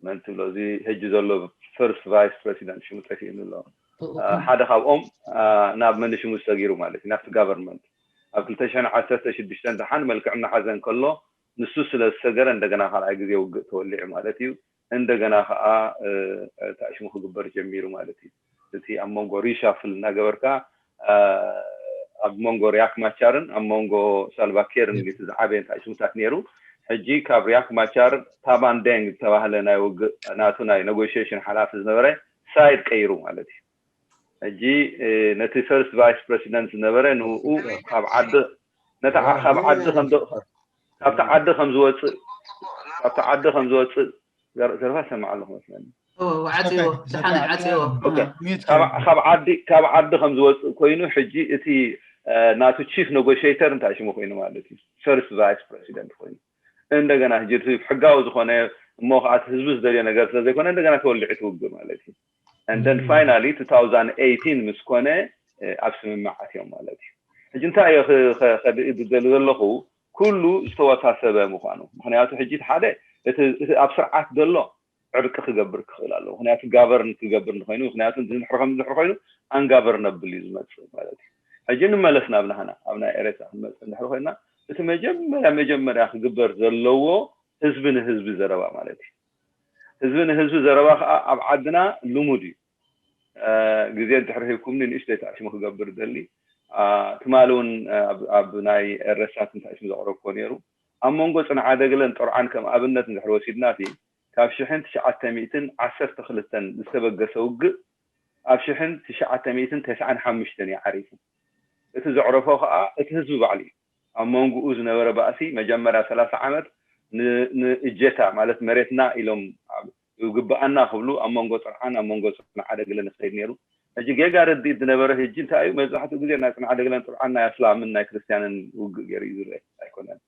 መን ትብሎ እዚ ሕጂ ዘሎ ፈርስት ቫይስ ፕረሲደንት ሽሙ ጠፊእኒ ኣሎ። ሓደ ካብኦም ናብ መንሽሙ ዝሰጊሩ ማለት እዩ፣ ናብቲ ጋቨርንመንት። ኣብ ክልተ ሽሕን ዓሰርተ ሽዱሽተን ደሓን መልክዕ እናሓዘ እንከሎ ንሱ ስለ ዝሰገረ እንደገና ካልኣይ ግዜ ውግእ ተወሊዑ ማለት እዩ። እንደገና ከዓ ታሽሙ ክግበር ጀሚሩ ማለት እዩ። እቲ ኣብ መንጎ ሪሻፍል እናገበርካ ኣብ መንጎ ሪያክ ማቻርን ኣብ መንጎ ሳልቫኬርን እቲ ዝዓበየ እንታይ ሽሙታት ነይሩ። ሕጂ ካብ ሪያክ ማቻር ታባን ደንግ ዝተባህለ ናይ ውግእ ናቱ ናይ ኔጎሽሽን ሓላፊ ዝነበረ ሳይድ ቀይሩ ማለት እዩ። ሕጂ ነቲ ፈርስት ቫይስ ፕረሲደንት ዝነበረ ንኡ ካብ ዓዲ ነታ ካብ ዓዲ ከም ካብቲ ዓዲ ከም ዝወፅእ ካብቲ ዓዲ ከም ዝወፅእ ዘርፋ ሰማዕ ኣለኹ መስለኒ። ዓፅዎ፣ ደሓነ ዓፅዎ። ካብ ዓዲ ከም ዝወፅእ ኮይኑ ሕጂ እቲ ናቱ ቺፍ ኔጎሽተር እንታይ ሽሙ ኮይኑ ማለት እዩ፣ ፈርስት ቫይስ ፕረሲደንት ኮይኑ እንደገና ሕጂ እቲ ሕጋዊ ዝኾነ እሞ ከዓ ህዝቢ ዝደልዮ ነገር ስለ ዘይኮነ እንደገና ተወሊዑ ትውግእ ማለት እዩ። And then finally two thousand eighteen ምስ ኮነ ኣብ ስምምዓት እዮም ማለት እዩ። ሕጂ እንታይ እየ ከድኢ ዝደሊ ዘለኹ? ኩሉ ዝተወሳሰበ ምዃኑ። ምክንያቱ ሕጂ ሓደ እቲ ኣብ ስርዓት ዘሎ ዕርቂ ክገብር ክኽእል ኣለዎ። ምክንያቱ ጋቨርን ክገብር እንተኮይኑ፣ ምክንያቱ ድሕሪ ከም ድሕሪ ኮይኑ ኣንጋቨርነብል እዩ ዝመፅእ ማለት እዩ። ሕጂ ንመለስ ናብ ናህና ኣብ ናይ ኤረትራ ክንመፅእ እንድሕሪ ኮይና እቲ መጀመርያ መጀመርያ ክግበር ዘለዎ ህዝቢ ንህዝቢ ዘረባ ማለት እዩ። ህዝቢ ንህዝቢ ዘረባ ከዓ ኣብ ዓድና ልሙድ እዩ። ግዜ እንድሕሪ ሂብኩምኒ ንእሽተይ ታዕሽሙ ክገብር ደሊ ትማሊ እውን ኣብ ናይ ኤረሳት ታዕሽሙ ዘቕረብኮ ነይሩ። ኣብ መንጎ ፅንዓ ደግለን ጥርዓን ከም ኣብነት እንድሕሪ ወሲድና እቲ ካብ ሽሕን ትሽዓተ ሚእትን ዓሰርተ ክልተን ዝተበገሰ ውግእ ኣብ ሽሕን ትሽዓተ ሚእትን ተስዓን ሓሙሽተን እዩ ዓሪፉ። እቲ ዘዕረፎ ከዓ እቲ ህዝቢ ባዕሉ እዩ። ኣብ መንጎኡ ዝነበረ ባእሲ መጀመርያ ሰላሳ ዓመት ንእጀታ ማለት መሬትና ኢሎም ይግበኣና ክብሉ ኣብ መንጎ ጥርዓን ኣብ መንጎ ፅንዓ ደግለን ይኸይድ ነይሩ። ሕጂ ጌጋ ርድኢት ዝነበረ ሕጂ እንታይ እዩ? መብዛሕትኡ ግዜ ናይ ፅንዓ ደግለን ጥርዓን ናይ ኣስላምን ናይ ክርስትያንን ውግእ ገይሩ እዩ ዝረአ ኣይኮነን።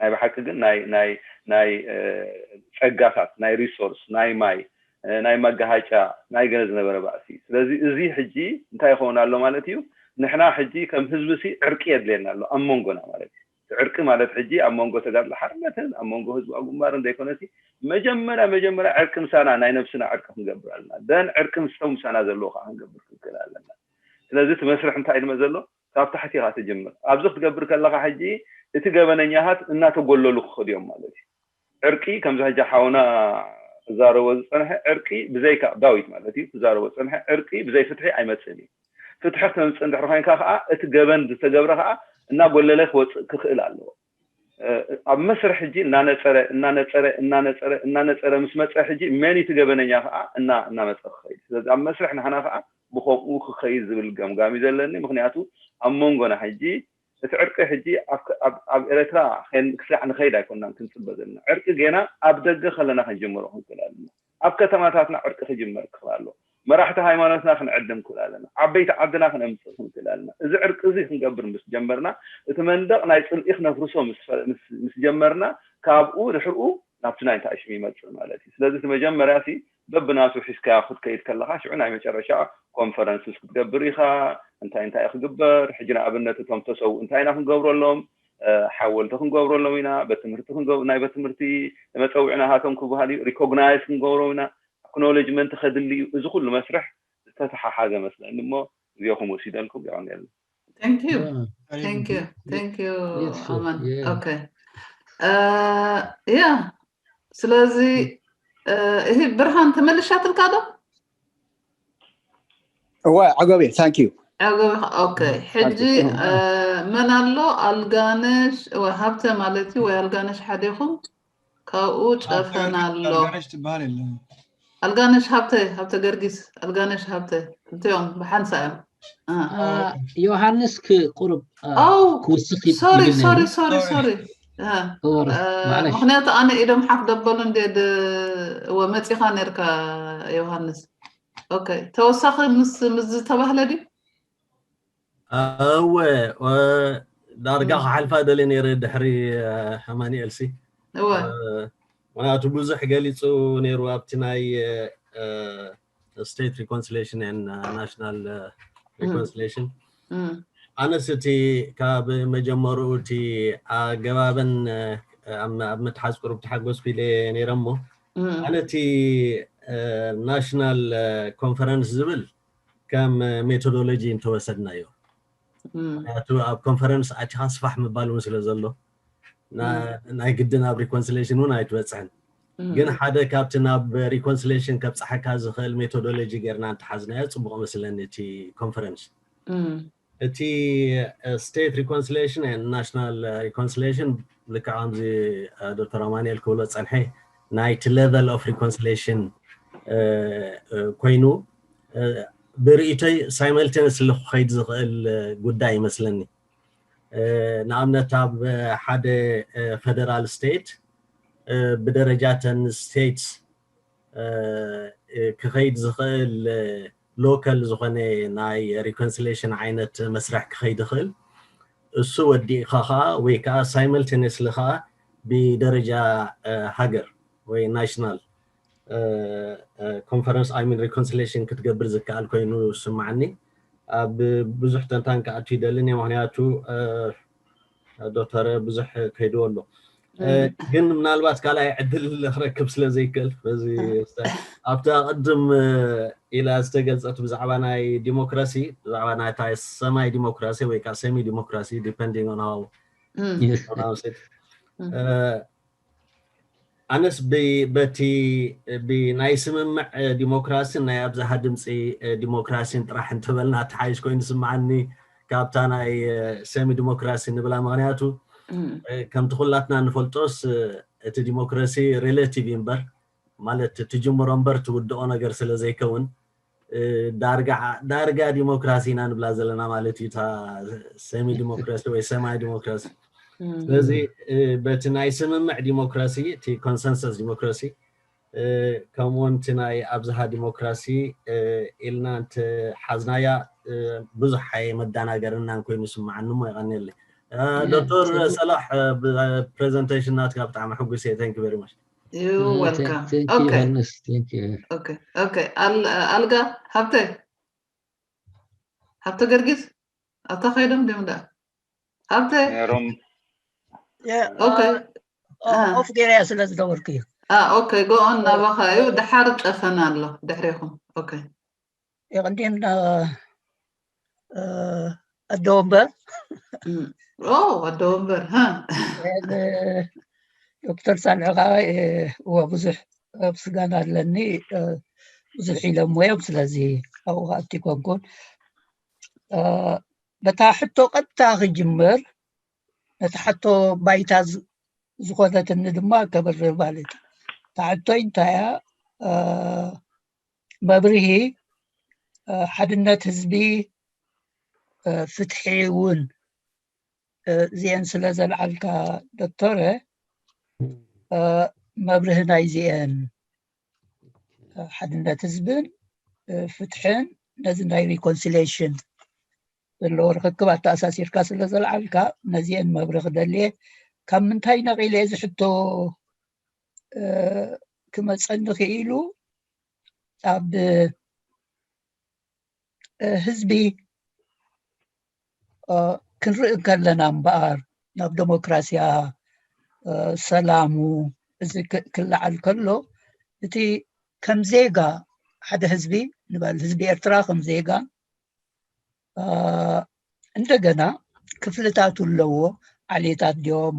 ናይ ብሓቂ ግን ናይ ናይ ናይ ጸጋታት ናይ ሪሶርስ ናይ ማይ ናይ መጋሃጫ ናይ ገለ ዝነበረ ባእሲ። ስለዚ እዚ ሕጂ እንታይ ይኸውን ኣሎ ማለት እዩ? ንሕና ሕጂ ከም ህዝቢ ሲ ዕርቂ የድልየና ኣሎ ኣብ መንጎና ማለት እዩ። ዕርቂ ማለት ሕጂ ኣብ መንጎ ተጋድሎ ሓርነትን ኣብ መንጎ ህዝቢ ኣጉማርን ዘይኮነሲ መጀመርያ መጀመርያ ዕርቂ ምሳና ናይ ነብስና ዕርቂ ክንገብር ኣለና። ደን ዕርቂ ምስቶም ምሳና ዘለዎ ከዓ ክንገብር ክንክእል ኣለና። ስለዚ እቲ መስርሕ እንታይ ኢልመ ዘሎ ካብ ታሕቲ ኢኻ ትጅምር። ኣብዚ ክትገብር ከለኻ ሕጂ እቲ ገበነኛታት እናተጎለሉ ክኸዱ እዮም ማለት እዩ። ዕርቂ ከምዚ ሕጂ ሓውና ክዛረቦ ዝፀንሐ ዕርቂ ብዘይካ ዳዊት ማለት እዩ ክዛረቦ ዝፀንሐ ዕርቂ ብዘይ ፍትሒ ኣይመፅእን እዩ። ፍትሒ ክተምፅእ እንድሕር ኮይንካ ከዓ እቲ ገበን ዝተገብረ ከዓ እናጎለለ ክወፅእ ክኽእል ኣለዎ። ኣብ መስርሕ ሕጂ እናነፀረ እናነፀረ እናነፀረ እናነፀረ ምስ መፀ ሕጂ መን እቲ ገበነኛ ከዓ እና እናመፀ ክኸይድ። ስለዚ ኣብ መስርሕ ንሕና ከዓ ብከምኡ ክኸይድ ዝብል ገምጋም እዩ ዘለኒ። ምክንያቱ ኣብ መንጎና ሕጂ እቲ ዕርቂ ሕጂ ኣብ ኤረትራ ክሳዕ ንኸይድ ኣይኮናን ክንፅበ ዘለና። ዕርቂ ጌና ኣብ ደገ ከለና ክንጅምሮ ክንክእል ኣለና። ኣብ ከተማታትና ዕርቂ ክጅመር ክኽእል ኣሎ። መራሕቲ ሃይማኖትና ክንዕድም ክኽእል ኣለና። ዓበይቲ ዓድና ክነምፅእ ክንክእል ኣለና። እዚ ዕርቂ እዚ ክንገብር ምስ ጀመርና እቲ መንደቕ ናይ ፅልኢ ክነፍርሶ ምስ ጀመርና ካብኡ ድሕርኡ ናብቲ ናይ እንታይ ሽም ይመፅእ ማለት እዩ። ስለዚ እቲ መጀመርያ ሲ በብናቱ ሒዝካዮ ክትከይድ ከለኻ ሽዑ ናይ መጨረሻ ኮንፈረንስስ ክትገብር ኢኻ። እንታይ እንታይ ክግበር ሕጂ ንኣብነት እቶም ተሰው እንታይ ኢና ክንገብረሎም? ሓወልቲ ክንገብረሎም ኢና። ቤት ትምህርቲ ናይ ቤት ትምህርቲ መፀውዒ ናሃቶም ክበሃል እዩ። ሪኮግናይዝ ክንገብሮም ኢና። ኣክኖሌጅመንት ከድሊ እዩ። እዚ ኩሉ መስርሕ ዝተተሓሓዘ መስለኒ እሞ ግዜኹም ወሲደልኩም የቐንየልና። Thank you. Thank you. Thank you. Aman. Okay. Yeah. ስለዚ ይህ ብርሃን ተመልሻትልካ ዶ? እወ፣ ዓገቤ። Thank you. Okay. ሕጂ መን ኣሎ? ኣልጋነሽ ሃብተ ማለት እዩ ወይ ኣልጋነሽ ሓዴኹም? ካብኡ ጨፈን ኣሎ። ኣልጋነሽ ሃብተ፣ ሃብተ ገርጊስ፣ ኣልጋነሽ ሃብተ፣ ክልቲኦም ብሓንሳ እዮም። ዮሃንስ ክቁርብ ሶሪ ሶሪ ሶሪ ሶሪ ምክንያቱ ኣነ ኢዶም ሓፍ ደበሉ እንደ ወመፂኻ ነርካ ዮሃንስ። ኦኬ፣ ተወሳኺ ምስ ምስ ዝተባህለ ድዩ? እወ፣ ዳርጋ ክሓልፋ ደልየ ነይረ ድሕሪ ኣማኑኤል ሲ። እወ። ምክንያቱ ብዙሕ ገሊፁ ነይሩ ኣብቲ ናይ state reconciliation and national reconciliation። ኣነስ እቲ ካብ መጀመርኡ እቲ ኣገባብን ኣብ ምትሓዝ ቁሩብ ተሓጎስኩ ኢለ ነይረ እሞ ኣነ እቲ ናሽናል ኮንፈረንስ ዝብል ከም ሜቶዶሎጂ እንተወሰድናዮ፣ ምክንያቱ ኣብ ኮንፈረንስ ኣቲኻ ስፋሕ ምባል እውን ስለ ዘሎ ናይ ግድን ኣብ ሪኮንሲሌሽን እውን ኣይትበፅሕን። ግን ሓደ ካብቲ ናብ ሪኮንሲሌሽን ከብፅሓካ ዝኽእል ሜቶዶሎጂ ጌርና እንተሓዝናዮ ፅቡቕ መስለኒ እቲ ኮንፈረንስ። እቲ state reconciliation and national reconciliation ልክዕ ከምዚ ዶክተር ኣማኑኤል ክብሎ ዝፀንሐ ናይቲ level of reconciliation ኮይኑ ብርእይቶይ simultaneously ክኸይድ ዝኽእል ጉዳይ ይመስለኒ። ንኣብነት ኣብ ሓደ federal state ብደረጃተን states ክኸይድ ዝኽእል local ዝኾነ ናይ reconciliation ዓይነት መስርሕ ክኸይድ ይኽእል። እሱ ወዲእካ ከዓ ወይ ከዓ simultaneously ከዓ ብደረጃ ሃገር ወይ national conference I mean reconciliation ክትገብር ዝከኣል ኮይኑ ይስማዓኒ። ኣብ ብዙሕ ተንታን ክኣቱ ይደልን እየ፣ ምክንያቱ ዶክተር ብዙሕ ከይድዎ ኣሎ። ግን ምናልባት ካልኣይ ዕድል ክረክብ ስለ ዘይክእል በዚ ኣብታ ቅድም ኢላ ዝተገልፀት ብዛዕባ ናይ ዲሞክራሲ፣ ብዛዕባ ናይታ ሰማይ ዲሞክራሲ ወይ ከዓ semi democracy depending on how ኣነስ በቲ ብናይ ስምምዕ ዲሞክራሲን ናይ ኣብዝሃ ድምፂ ዲሞክራሲን ጥራሕ እንተበልና ተሓይሽ ኮይኑ ዝስምዓኒ ካብታ ናይ semi democracy ንብላ። ምክንያቱ ከምቲ ኩላትና ንፈልጦስ እቲ ዲሞክራሲ relative እዩ እምበር፣ ማለት ትጅምሮ እምበር ትውድኦ ነገር ስለ ዘይከውን ዳርጋ ዲሞክራሲ ኢና ንብላ ዘለና ማለት እዩ፣ እታ semi democracy ወይ semi democracy። ስለዚ በቲ ናይ ስምምዕ ዲሞክራሲ፣ እቲ consensus democracy ከምኡውን እቲ ናይ ኣብዝሃ ዲሞክራሲ ኢልና እንተሓዝናያ ብዙሕ ኣየ መዳናገርናን ኮይኑ ይስምዓኒ እሞ የቐንየለይ። ዶክተር ሰላሕ presentation ናትካ ብጣዕሚ ሕጉስ እየ። Thank you very much። You welcome. Thank you, Okay. Hannes. Thank you. Okay. Okay. Al- ኣልጋ ሃብተ፣ ሃብተ ገርጊስ ኣብታ ከይዶም ድም ዳ ሃብተ። ነይሮም። Okay. ኦፍ ገይረያ ስለ ዝገበርኩ እዩ። Okay. Go on ናባኻ እዩ። ድሓር ጨፈና ኣሎ ድሕሬኹም። Okay. የቐንዴን ኣደ ወንበር ኦ ኣደ ወንበር ሃ ዶክተር ሳልሕ ከዓ እወ ብዙሕ ምስጋና ኣለኒ። ብዙሕ ኢሎምዎ እዮም። ስለዚ ኣብኡ ክኣቱ ኣይኮንኩን። በታ ሕቶ ቀጥታ ክጅምር፣ ነታ ሕቶ ባይታ ዝ- ዝኾነትኒ ድማ ከብርህ ማለት እዩ። እታ ሕቶይ እንታይ እያ? መብርሂ ሓድነት ህዝቢ፣ ፍትሒ እውን እዚአን ስለ ዘልዓልካ ዶክተረ፣ መብርሂ ናይዚአን ሓድነት ህዝብን ፍትሕን ነዚ ናይ reconciliation ዘለዎ ርክክብ ኣተኣሳሲርካ ስለ ዘልዓልካ ነዚአን መብርሂ ክደልየ። ካብ ምንታይ ነቒለ እዚ ሕቶ ክመፀኒ ክኢሉ? ኣብ ህዝቢ ክንርኢ ከለና እምበኣር ናብ ዴሞክራሲያ፣ ሰላሙ፣ እዚ ክለዓል ከሎ እቲ ከም ዜጋ ሓደ ህዝቢ ንበል ህዝቢ ኤርትራ ከም ዜጋ እንደገና ክፍልታቱ ኣለዎ። ዓሌታት ድዮም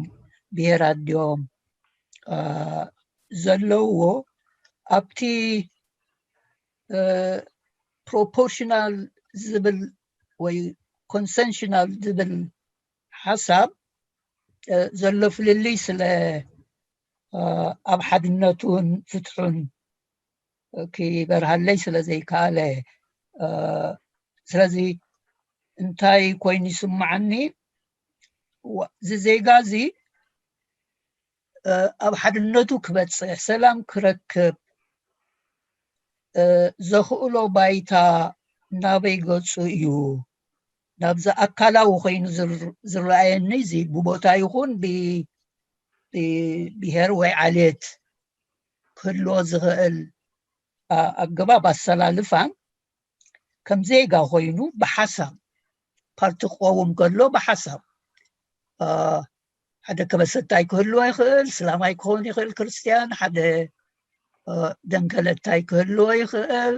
ብሄራት ድዮም ዘለውዎ ኣብቲ proportional ዝብል ወይ consensual ዝብል ሓሳብ ዘሎ ፍልልይ ስለ ኣብ ሓድነቱን ፍትሑን ክበርሃለይ ስለ ዘይከኣለ፣ ስለዚ እንታይ ኮይኑ ይስምዓኒ? እዚ ዜጋ እዚ ኣብ ሓድነቱ ክበፅሕ፣ ሰላም ክረክብ ዘኽእሎ ባይታ ናበይ ገፁ እዩ? ናብዚ ኣካላዊ ኮይኑ ዝረኣየኒ እዚ ብቦታ ይኹን ብብሄር ወይ ዓሌት ክህልዎ ዝኽእል ኣገባብ ኣሰላልፋን ከም ዜጋ ኮይኑ ብሓሳብ ፓርቲ ክቐውም ከሎ ብሓሳብ ሓደ ከበሰታይ ክህልዎ ይኽእል፣ ስላማይ ክኸውን ይኽእል፣ ክርስትያን፣ ሓደ ደንከለታይ ክህልዎ ይኽእል፣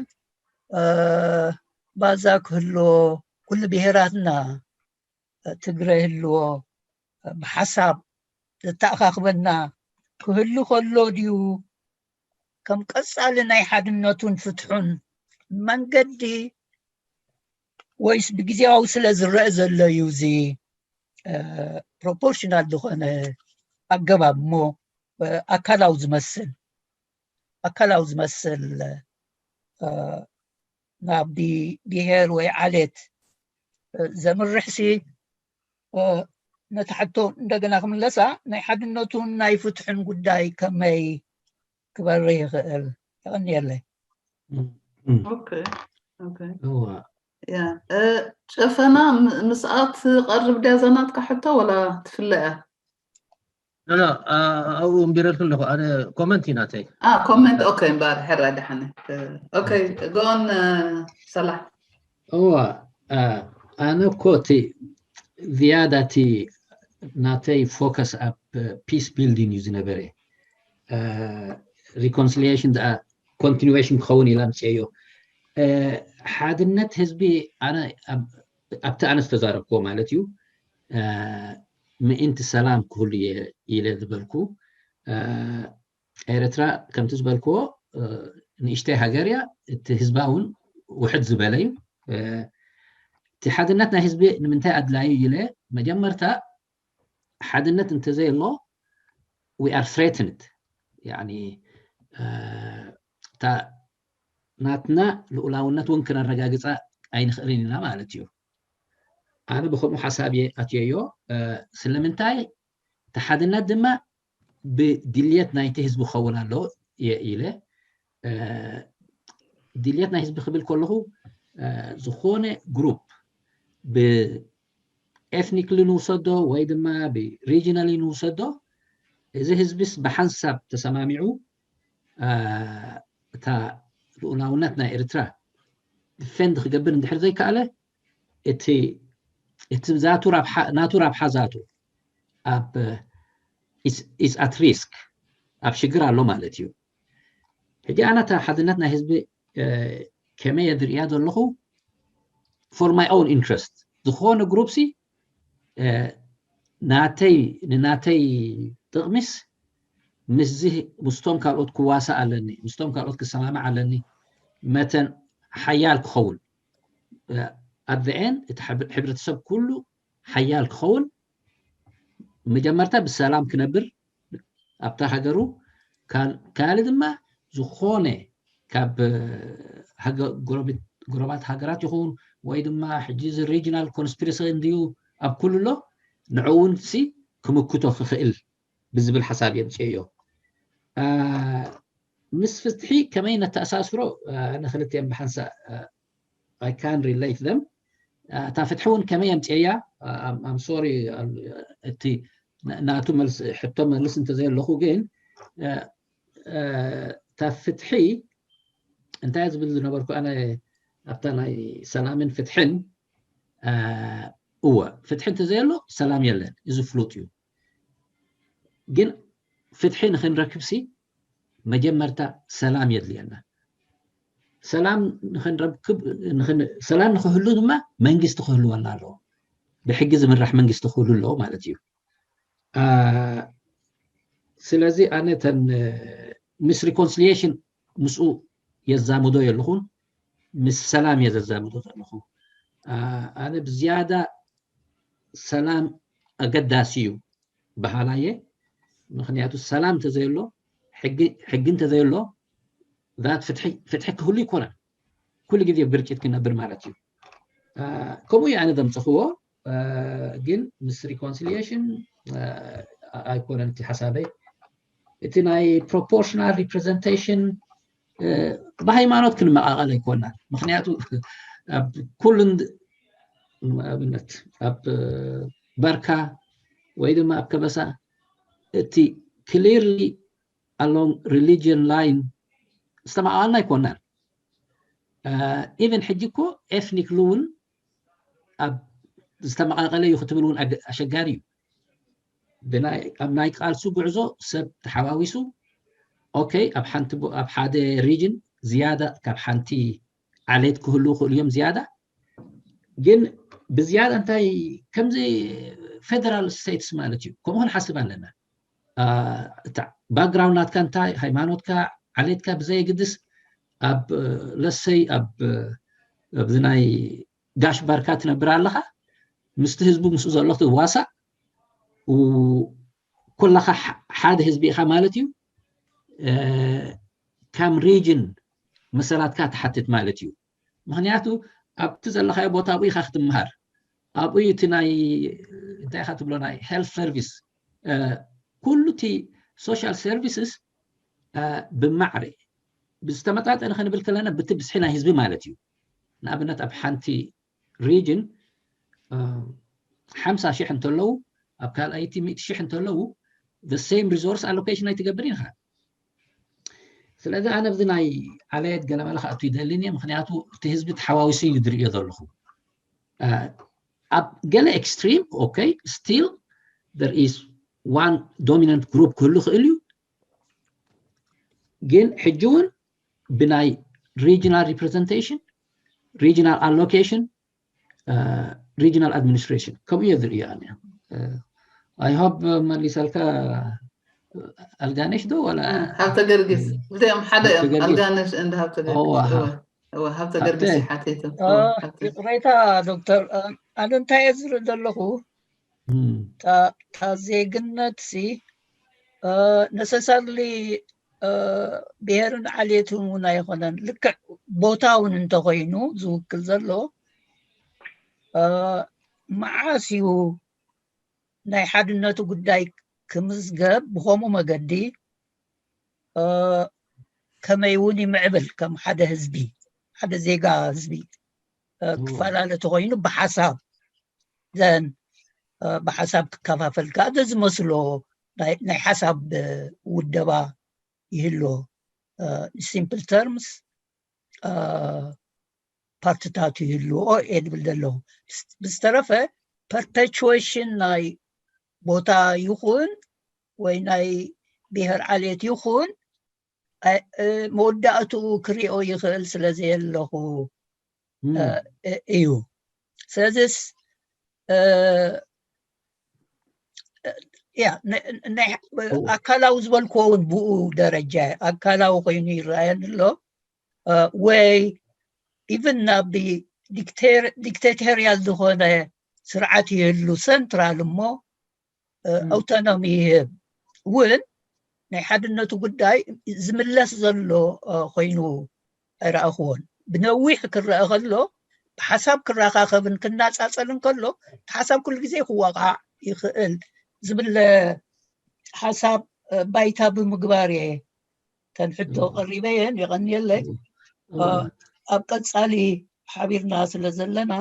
ባዛ ክህልዎ፣ ኩሉ ብሄራትና ትግረ ይህልዎ፣ ብሓሳብ ዘተኣኻኽበና ክህሉ ከሎ ድዩ ከም ቀፃሊ ናይ ሓድነቱን ፍትሑን መንገዲ ወይስ ብግዜያዊ ስለ ዝረአ ዘሎ እዩ እዚ proportional ዝኾነ ኣገባብ እሞ ኣካላዊ ዝመስል ኣካላዊ ዝመስል ናብ ብሄር ወይ ዓሌት ዘምርሕሲ ነቲ ሕቶ እንደገና ክምለሳ ናይ ሓድነቱን ናይ ፍትሕን ጉዳይ ከመይ ክበርህ ይኽእል? የቐንየለይ። ጨፈና ምስኣት ቀርብ ድያ ዘናትካ ሕቶ ወላ ትፍለ እያ? ኣብኡ እምቢረልክ ኣለኹ ኣነ ኮመንት እዩ ናተይ። ኮመንት ኦኬ እምበር ሕራ ደሓነ። ኦኬ ጎን ሰላም። እዋ ኣነ እኮ እቲ ዝያዳ እቲ ናተይ ፎከስ ኣብ peace building እዩ ዝነበረ። Reconciliation ደኣ continuation ክኸውን ኢለ ኣምፅኤዮ። ሓድነት ህዝቢ ኣነ ኣብቲ ኣነ ዝተዛረብክዎ ማለት እዩ ምእንቲ ሰላም ክህሉ እየ ኢለ ዝበልኩ። ኤርትራ ከምቲ ዝበልክዎ ንእሽተይ ሃገር እያ፣ እቲ ህዝባ እውን ውሕድ ዝበለ እዩ። እቲ ሓድነት ናይ ህዝቢ ንምንታይ ኣድላዩ ኢለ መጀመርታ ሓድነት እንተዘየሎ we are threatened ያኒ እታ ናትና ልኡላውነት እውን ክነረጋግፃ ኣይንኽእልን ኢና ማለት እዩ። ኣነ ብከምኡ ሓሳብ እየ ኣትየዮ። ስለምንታይ እቲ ሓድነት ድማ ብድልየት ናይቲ ህዝቢ ክኸውን ኣለዎ እየ ኢለ። ድልየት ናይ ህዝቢ ክብል ከለኹ ዝኾነ ግሩፕ ብኤትኒክሊ ንውሰዶ ወይ ድማ ብሪጂናሊ ንውሰዶ፣ እዚ ህዝቢስ ብሓንሳብ ተሰማሚዑ እታ ልኡላውነት ናይ ኤርትራ ዲፌንድ ክገብር እንድሕር ዘይከኣለ፣ እቲ እቲ ዛቱ ረብሓ ናቱ ረብሓ ዛቱ ኣብ is at risk፣ ኣብ ሽግር ኣሎ ማለት እዩ። ሕጂ ኣነ እታ ሓድነት ናይ ህዝቢ ከመይ እየ ዝርእያ ዘለኹ? For my own interest፣ ዝኾነ ግሩፕ ሲ ናተይ ንናተይ ጥቕሚስ ምስዚ ምስቶም ካልኦት ክዋሳእ ኣለኒ፣ ምስቶም ካልኦት ክሰማማዕ ኣለኒ፣ መተን ሓያል ክኸውን፣ at the end እቲ ሕብረተሰብ ኩሉ ሓያል ክኸውን፣ መጀመርታ ብሰላም ክነብር ኣብታ ሃገሩ፣ ካልእ ድማ ዝኾነ ካብ ጎረባት ሃገራት ይኹን ወይ ድማ ሕጂ እዚ regional conspiracy እንድዩ ኣብ ኩሉ ኣሎ፣ ንዕኡ እውን ሲ ክምክቶ ክኽእል ብዝብል ሓሳብ እየ ኣምፅኤዮ። ምስ ፍትሒ ከመይ ነተኣሳስሮ? ንክልቲኦም ብሓንሳእ I can relate them። እታ ፍትሒ እውን ከመይ ኣምፅኤያ? I'm sorry፣ እቲ ናቱ ሕቶ መልስ እንተዘየለኹ ግን፣ እታ ፍትሒ እንታይ ዝብል ዝነበርኩ ኣነ ኣብታ ናይ ሰላምን ፍትሕን፣ እወ፣ ፍትሒ እንተዘየሎ ሰላም የለን፣ እዚ ፍሉጥ እዩ። ግን ፍትሒ ንክንረክብሲ መጀመርታ ሰላም የድልየና። ሰላም ንክንረክብ ሰላም ንክህሉ ድማ መንግስቲ ክህልወና ኣለዎ። ብሕጊ ዝምራሕ መንግስቲ ክህሉ ኣለዎ ማለት እዩ። ስለዚ ኣነ ተን ምስ reconciliation ምስኡ የዛምዶ የለኹን፣ ምስ ሰላም እየ ዘዛምዶ ዘለኹ። ኣነ ብዝያዳ ሰላም ኣገዳሲ እዩ በሃላየ። ምክንያቱ ሰላም እንተዘየሎ፣ ሕጊ እንተዘየሎ፣ ፍትሒ ክህሉ ይኮነን። ኩሉ ግዜ ብግርጭት ክነብር ማለት እዩ። ከምኡ እዩ ኣነ ዘምፅኽዎ። ግን ምስ reconciliation ኣይኮነን እቲ ሓሳበይ። እቲ ናይ proportional representation ብሃይማኖት ክንመቃቀል ኣይኮናን። ምክንያቱ ኣብ ኩሉ ኣብነት ኣብ በርካ ወይ ድማ ኣብ ከበሳ እቲ clearly along religion line ዝተመቃቀልና ኣይኮናን። Even ሕጂ እኮ ethnically እውን ኣብ ዝተመቃቀለ እዩ ክትብል እውን ኣሸጋሪ እዩ። ኣብ ናይ ቃልሱ ጉዕዞ ሰብ ተሓዋዊሱ፣ okay፣ ኣብ ሓደ region ዝያዳ ካብ ሓንቲ ዓሌት ክህልዉ ክእሉ እዮም ዝያዳ። ግን ብዝያዳ እንታይ ከምዚ federal states ማለት እዩ፣ ከምኡ ክንሓስብ ኣለና። background ናትካ እንታይ፣ ሃይማኖትካ፣ ዓሌትካ ብዘየግድስ ኣብ let's say ኣብ ኣብዚ ናይ ጋሽ ባርካ ትነብር ኣለኻ፣ ምስቲ ህዝቡ ምስኡ ዘሎ ክትዋሳእ፣ ኩላኻ ሓደ ህዝቢ ኢኻ ማለት እዩ። ከም region መሰላትካ ትሓትት ማለት እዩ። ምክንያቱ ኣብቲ ዘለኻዮ ቦታ ኣብኡ ኢኻ ክትምሃር፣ ኣብኡ እዩ እቲ ናይ እንታይ ኢኻ ትብሎ ናይ health service፣ ኩሉ እቲ social services ብማዕረ ብዝተመጣጠነ ክንብል ከለና ብቲ ብዝሒ ናይ ህዝቢ ማለት እዩ። ንኣብነት ኣብ ሓንቲ region ሓምሳ ሽሕ እንተለዉ፣ ኣብ ካልኣይቲ ሚእቲ ሽሕ እንተለዉ፣ the same resource allocation ኣይትገብር ኢኻ። ስለዚ ኣነ ኣብዚ ናይ ዓለየት ገለመለ ክኣቱ ይደልን እየ፣ ምክንያቱ እቲ ህዝቢ ተሓዋዊሱ እዩ ዝርእዮ ዘለኹ። ኣብ ገለ extreme okay still there is one dominant group ክህሉ ይኽእል እዩ። ግን ሕጂ እውን ብናይ regional representation፣ regional allocation፣ regional administration ከምኡ እየ ዝርእዮ ኣነ። I hope መሊሰልካ ኣልጋነሽ ዶ ወላ ሃብተ ገርጊስ? እዚኦም ሓደ እዮም። ኣልጋነሽ እንደ ሃብተ ገርጊስ። ሃብተ ገርጊስ ይሓተይቶ። ይቕሬታ ዶክተር፣ ኣነ እንታይ እየ ዝርኢ ዘለኹ፣ እታ ዜግነት ሲ necessarily ብሄርን ዓሌትን እውን ኣይኮነን። ልክዕ ቦታ እውን እንተኮይኑ ዝውክል ዘሎ፣ መዓስ እዩ ናይ ሓድነቱ ጉዳይ ክምዝገብ፣ ብከምኡ መገዲ ከመይ እውን ይምዕብል፣ ከም ሓደ ህዝቢ፣ ሓደ ዜጋ ህዝቢ ክፈላለ ተኮይኑ ብሓሳብ ዘን ብሓሳብ ክከፋፈል ከዓ ዘዝመስሎ ናይ ሓሳብ ውደባ ይህልዎ። simple terms ፓርትታት ይህልዎ እየ ዝብል ዘለኹ። ብዝተረፈ perpetuation ናይ ቦታ ይኹን ወይ ናይ ብሄር ዓሌት ይኹን መወዳእትኡ ክሪኦ ይኽእል ስለ ዘየለኹ እዩ። ስለዚስ ያ ኣካላዊ ዝበልክዎ እውን ብኡ ደረጃ ኣካላዊ ኮይኑ ይረኣየኒ ኣሎ። ወይ ኢቭን ናብ ዲክቴቶሪያል ዝኾነ ስርዓት ይህሉ ሰንትራል እሞ ኣውቶኖሚ ይህብ እውን ናይ ሓድነቱ ጉዳይ ዝምለስ ዘሎ ኮይኑ ኣይረኣኽዎን። ብነዊሕ ክረአ ከሎ ብሓሳብ ክረኻኸብን ክናጻጸልን ከሎ ሓሳብ ኩሉ ግዜ ክዋቃዕ ይኽእል ዝብል ሓሳብ ባይታ ብምግባር እየ ተንሕቶ ቀሪበ እየን። የቐንየለይ። ኣብ ቀጻሊ ሓቢርና ስለ ዘለና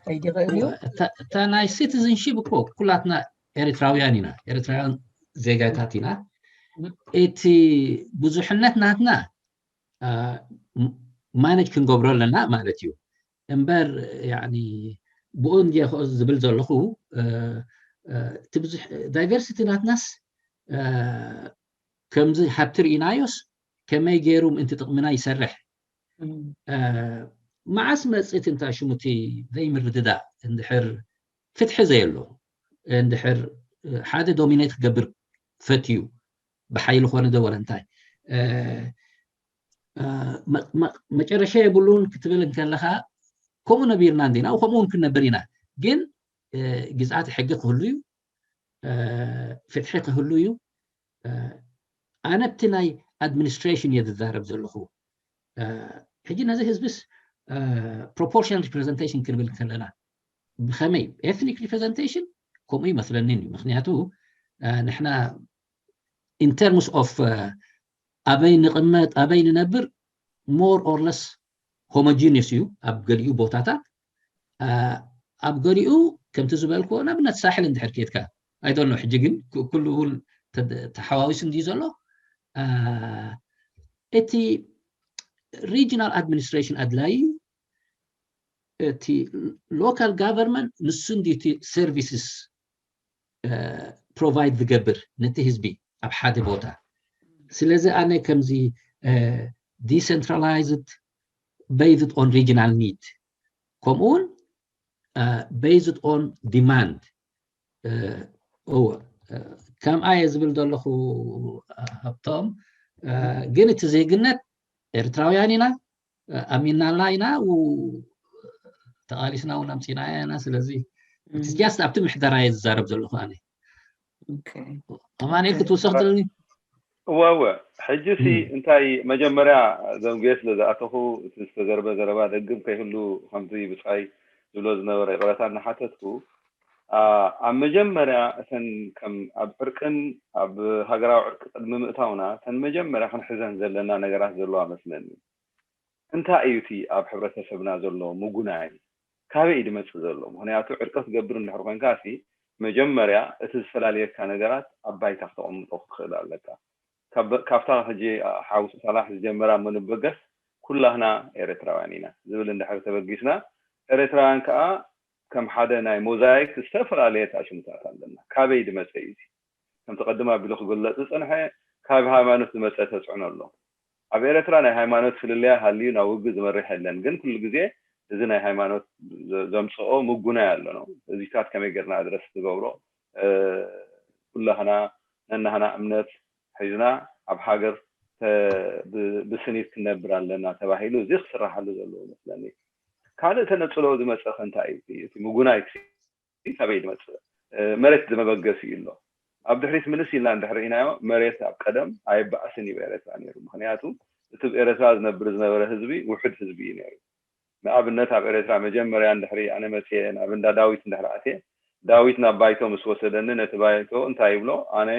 ከይዲ ይኽእል እዩ። እታ ናይ ሲቲዝንሺፕ እኮ ኩላትና ኤርትራውያን ኢና፣ ኤርትራውያን ዜጋታት ኢና። እቲ ብዙሕነት ናትና ማነጅ ክንገብሮ ኣለና ማለት እዩ። እምበር ብኡ እንዲየ ዝብል ዘለኹ እቲ ብዙሕ ዳይቨርሲቲ ናትናስ ከምዚ ሃብቲ ርኢናዮስ ከመይ ገይሩ ምእንቲ ጥቕምና ይሰርሕ? መዓስ መፅእ እንታ ሽሙቲ ዘይምርድዳእ እንድሕር ፍትሒ ዘየሎ እንድሕር ሓደ ዶሚኔት ክገብር ፈትዩ ብሓይሊ ኮነ ዶ ወለ እንታይ መጨረሻ የብሉን ክትብል እንከለኻ ከምኡ ነቢርና እንዲና ከምኡ እውን ክንነብር ኢና። ግን ግዝኣት ሕጊ ክህሉ እዩ፣ ፍትሒ ክህሉ እዩ። ኣነ ኣብቲ ናይ ኣድሚኒስትሬሽን እየ ዝዛረብ ዘለኹ። ሕጂ ነዚ ህዝብስ ፕሮፖርሽናል ሪፕሬዘንቴሽን ክንብል ከለና ብኸመይ ኤትኒክ ሪፕሬዘንቴሽን ከምኡ ይመስለኒ እዩ። ምክንያቱ ንሕና in terms of ኣበይ ንቕመጥ ኣበይ ንነብር more or less homogeneous እዩ ኣብ ገሊኡ ቦታታት። ኣብ ገሊኡ ከምቲ ዝበልክዎ ንኣብነት ሳሕል እንድሕር ኬድካ I don't know ሕጂ ግን ኩሉ እውን ተሓዋዊሱ እንድዩ ዘሎ። እቲ regional administration ኣድላይ እዩ። እቲ local government ንሱ እንድዩ እቲ services provide ዝገብር ነቲ ህዝቢ ኣብ ሓደ ቦታ። ስለዚ ኣነ ከምዚ decentralized based on regional need ከምኡ እውን based on demand እወ ከምኣ እየ ዝብል ዘለኹ ሃብቶም። ግን እቲ ዜግነት ኤርትራውያን ኢና፣ ኣሚናልና ኢና፣ ተቓሊስና እውን ኣምፂና ኢና። ስለዚ just ኣብቲ ምሕደራ እየ ዝዛረብ ዘለኹ ኣነ። ኣማኑኤል ክትውስኽ ትደሊ? እወ እወ። ሕጂ ሲ እንታይ መጀመርያ ዘንጉየ ስለ ዝኣተኹ እቲ ዝተዘርበ ዘረባ ደግም ከይህሉ ከምቲ ብፃይ ዝብሎ ዝነበረ ይቕረታ እናሓተትኩ ኣብ መጀመርያ እተን ከም ኣብ ዕርቅን ኣብ ሃገራዊ ዕርቂ ቅድሚ ምእታውና እተን መጀመርያ ክንሕዘን ዘለና ነገራት ዘለዋ መስለኒ። እንታይ እዩ እቲ ኣብ ሕብረተሰብና ዘሎ ምጉናይ? ካበይ እዩ ድመፅእ ዘሎ? ምክንያቱ ዕርቂ ክትገብር እንድሕር ኮንካ ሲ መጀመርያ እቲ ዝፈላልየካ ነገራት ኣብ ባይታ ክተቐምጦ ክኽእል ኣለካ። ካብታ ሕጂ ሓውሲ ሳላሕ ዝጀመራ ምንበገስ ኩላህና ኤርትራውያን ኢና ዝብል እንድሕር ተበጊስና ኤርትራውያን ከዓ ከም ሓደ ናይ ሞዛይክ ዝተፈላለየ ታሽሙታት ኣለና። ካበይ ድመፀ እዩ እዚ? ከምቲ ቀድም ኣቢሉ ክግለፅ ዝፀንሐ ካብ ሃይማኖት ዝመፀ ተፅዕኖ ኣሎ። ኣብ ኤርትራ ናይ ሃይማኖት ፍልልያ ሃልዩ ናብ ውግእ ዝመርሕ የለን። ግን ኩሉ ግዜ እዚ ናይ ሃይማኖት ዘምፅኦ ምጉናይ ኣሎ ነው። እዚታት ከመይ ጌርና ኣድረስ ትገብሮ ኩላህና ነናህና እምነት ሒዝና ኣብ ሃገር ብስኒት ክነብር ኣለና ተባሂሉ እዚ ክስራሓሉ ዘለዎ መስለኒ። ካልእ ተነፅሎ ዝመፀ ከ እንታይ እዩ? እቲ ምጉናይ ካበይ ዝመፅእ መሬት ዝመበገሲ እዩ ኣሎ። ኣብ ድሕሪት ምልስ ኢልና እንድሕር ኢናዮ መሬት ኣብ ቀደም ኣይበኣስን እዩ ኤረትራ ነይሩ። ምክንያቱ እቲ ኤረትራ ዝነብር ዝነበረ ህዝቢ ውሑድ ህዝቢ እዩ ነይሩ። ንኣብነት ኣብ ኤረትራ መጀመርያ እንድሕሪ ኣነ መፅየ ናብ እንዳ ዳዊት እንድሕር ኣትየ ዳዊት ናብ ባይቶ ምስ ወሰደኒ ነቲ ባይቶ እንታይ ይብሎ ኣነ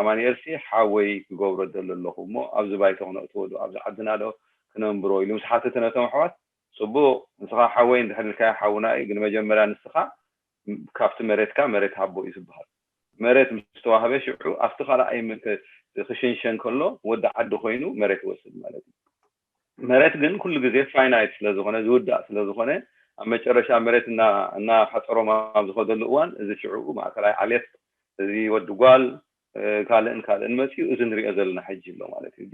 ኣማንኤል ሲ ሓወይ ክገብሮ ደሎ ኣለኹ እሞ ኣብዚ ባይቶ ክነእትዎ ዶ ኣብዚ ዓድና ዶ ክነንብሮ ኢሉ ምስ ሓተተ ነቶም ኣሕዋት ፅቡቕ ንስኻ ሓወይ እንድሕር ኢልካዮ ሓውና እዩ ግን መጀመርያ ንስኻ ካብቲ መሬትካ መሬት ሃቦ እዩ ዝበሃል። መሬት ምስ ተዋህበ ሽዑ ኣብቲ ካልኣይ ክሽንሸን ከሎ ወዲ ዓዲ ኮይኑ መሬት ይወስድ ማለት እዩ። መሬት ግን ኩሉ ግዜ ፋይናይት ስለዝኾነ ዝውዳእ ስለዝኾነ ኣብ መጨረሻ መሬት እናሓፀሮም ኣብ ዝኸደሉ እዋን እዚ ሽዑ ማእከላይ ዓሌት እዚ ወዲ ጓል ካልእን ካልእን መፅኡ እዚ ንሪኦ ዘለና ሕጂ ኣሎ ማለት እዩ።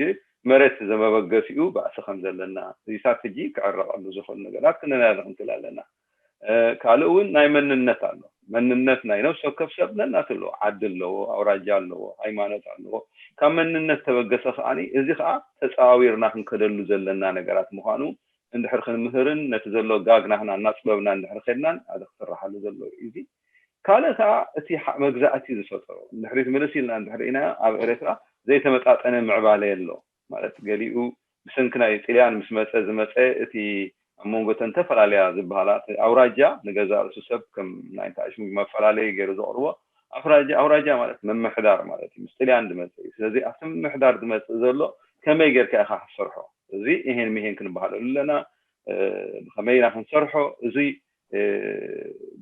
መሬት ዘመበገሲኡ ባእሲ ከም ዘለና እዚታት ሕጂ ክዕረቐሉ ዝኽእሉ ነገራት ክንነጋገር ክንክእል ኣለና። ካልእ እውን ናይ መንነት ኣሎ። መንነት ናይ ነፍሲ ወከፍ ሰብ ነናቱ ኣለዎ። ዓዲ ኣለዎ፣ ኣውራጃ ኣለዎ፣ ሃይማኖት ኣለዎ። ካብ መንነት ተበገሰ ከዓኒ እዚ ከዓ ተፀዋዊርና ክንከደሉ ዘለና ነገራት ምዃኑ እንድሕር ክንምህርን ነቲ ዘሎ ጋግ ናህና እናፅበብና እንድሕር ከድናን ሓደ ክስራሓሉ ዘሎ እዩ። እዚ ካልእ ከዓ እቲ መግዛእቲ ዝፈጠሮ እንድሕሪት ምልስ ኢልና እንድሕር ኢና ኣብ ኤርትራ ዘይተመጣጠነ ምዕባለ ኣሎ ማለት ገሊኡ ብሰንኪ ናይ ጥልያን ምስ መፀ ዝመፀ እቲ ኣብ መንጎ ተን ተፈላለያ ዝበሃላ ኣውራጃ ንገዛ ርእሱ ሰብ ከም ናይ ታሽሙ መፈላለዩ ገይሩ ዘቕርቦ ኣውራጃ ማለት ምምሕዳር ማለት እዩ። ምስ ጥልያን ዝመፀ እዩ። ስለዚ ኣብቲ ምምሕዳር ዝመፅእ ዘሎ ከመይ ጌርካ ኢኻ ክትሰርሖ? እዚ ይሄን ምሄን ክንበሃለሉ ኣለና። ብኸመይ ኢና ክንሰርሖ? እዚ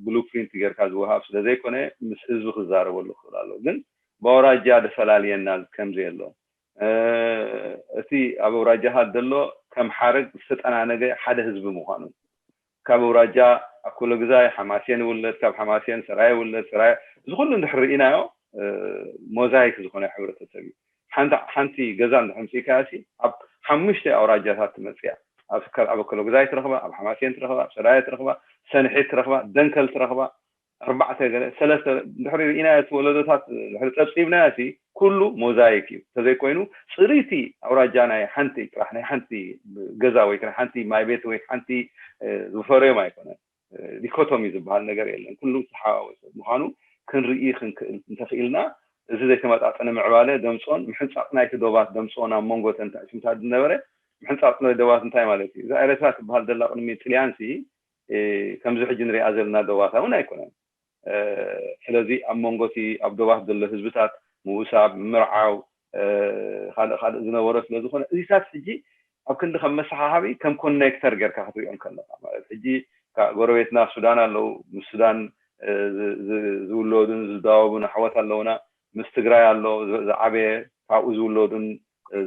ብሉፕሪንት ጌርካ ዝወሃብ ስለ ዘይኮነ ምስ ህዝቢ ክዛረበሉ ክኽእል ኣሎ። ግን ብኣውራጃ ዝፈላልየና ከምዘየሎ እቲ ኣብ ኣውራጃኻ ዘሎ ከም ሓረግ ዝተጠናነገ ሓደ ህዝቢ ምዃኑ ካብ ኣውራጃ ኣኮሎግዛይ ሓማሴን ይውለድ፣ ካብ ሓማሴን ሰራየ ይውለድ፣ ሰራየ እዚ ኩሉ እንድሕር ርኢናዮ ሞዛይክ ዝኾነ ሕብረተሰብ እዩ። ሓንቲ ሓንቲ ገዛ እንድሕር ምፅኢካያ ሲ ኣብ ሓሙሽተ ኣውራጃታት ትመፅእ እያ። ኣብ ኣኮሎግዛይ ትረኽባ፣ ኣብ ሓማሴን ትረኽባ፣ ኣብ ሰራየ ትረኽባ፣ ሰንሒት ትረኽባ፣ ደንከል ትረኽባ፣ ኣርባዕተ ገለ ሰለስተ ድሕሪ ርኢናዮ እቲ ወለዶታት ድሕሪ ፀብፂብናዮ ሲ ኩሉ ሞዛይክ እዩ። እንተዘይኮይኑ ፅርይቲ ኣውራጃ ናይ ሓንቲ ጥራሕ ናይ ሓንቲ ገዛ ወይ ናይ ሓንቲ ማይ ቤት ወይ ሓንቲ ዝፈረዮም ኣይኮነን። ዲኮቶሚ ዝበሃል ነገር የለን። ኩሉ ዝተሓዋወሰ ምዃኑ ክንርኢ ክንክእል እንተኽኢልና እዚ ዘይተመጣጠነ ምዕባለ ደምፅኦን ምሕንፃፅ ናይቲ ዶባት ደምፅኦን ኣብ መንጎ ተን ታእሽምታት ዝነበረ ምሕንፃፅ ናይ ዶባት እንታይ ማለት እዩ? እዛ ኤረትራ ትበሃል ዘላ ቅድሚ ጥልያን ሲ ከምዚ ሕጂ ንሪኣ ዘለና ዶባታ እውን ኣይኮነን። ስለዚ ኣብ መንጎ እቲ ኣብ ዶባት ዘሎ ህዝብታት ምውሳብ፣ ምምርዓው፣ ካልእ ካልእ ዝነበሮ ስለ ዝኾነ እዚታት ሕጂ ኣብ ክንዲ ከም መሰሓሓቢ ከም ኮኔክተር ጌርካ ክትሪኦም ከለኻ ማለት ሕጂ ጎረቤትና ሱዳን ኣለዉ፣ ምስ ሱዳን ዝውለዱን ዝዳወቡን ኣሕዋት ኣለውና፣ ምስ ትግራይ ኣሎ ዝዓበየ ካብኡ ዝውለዱን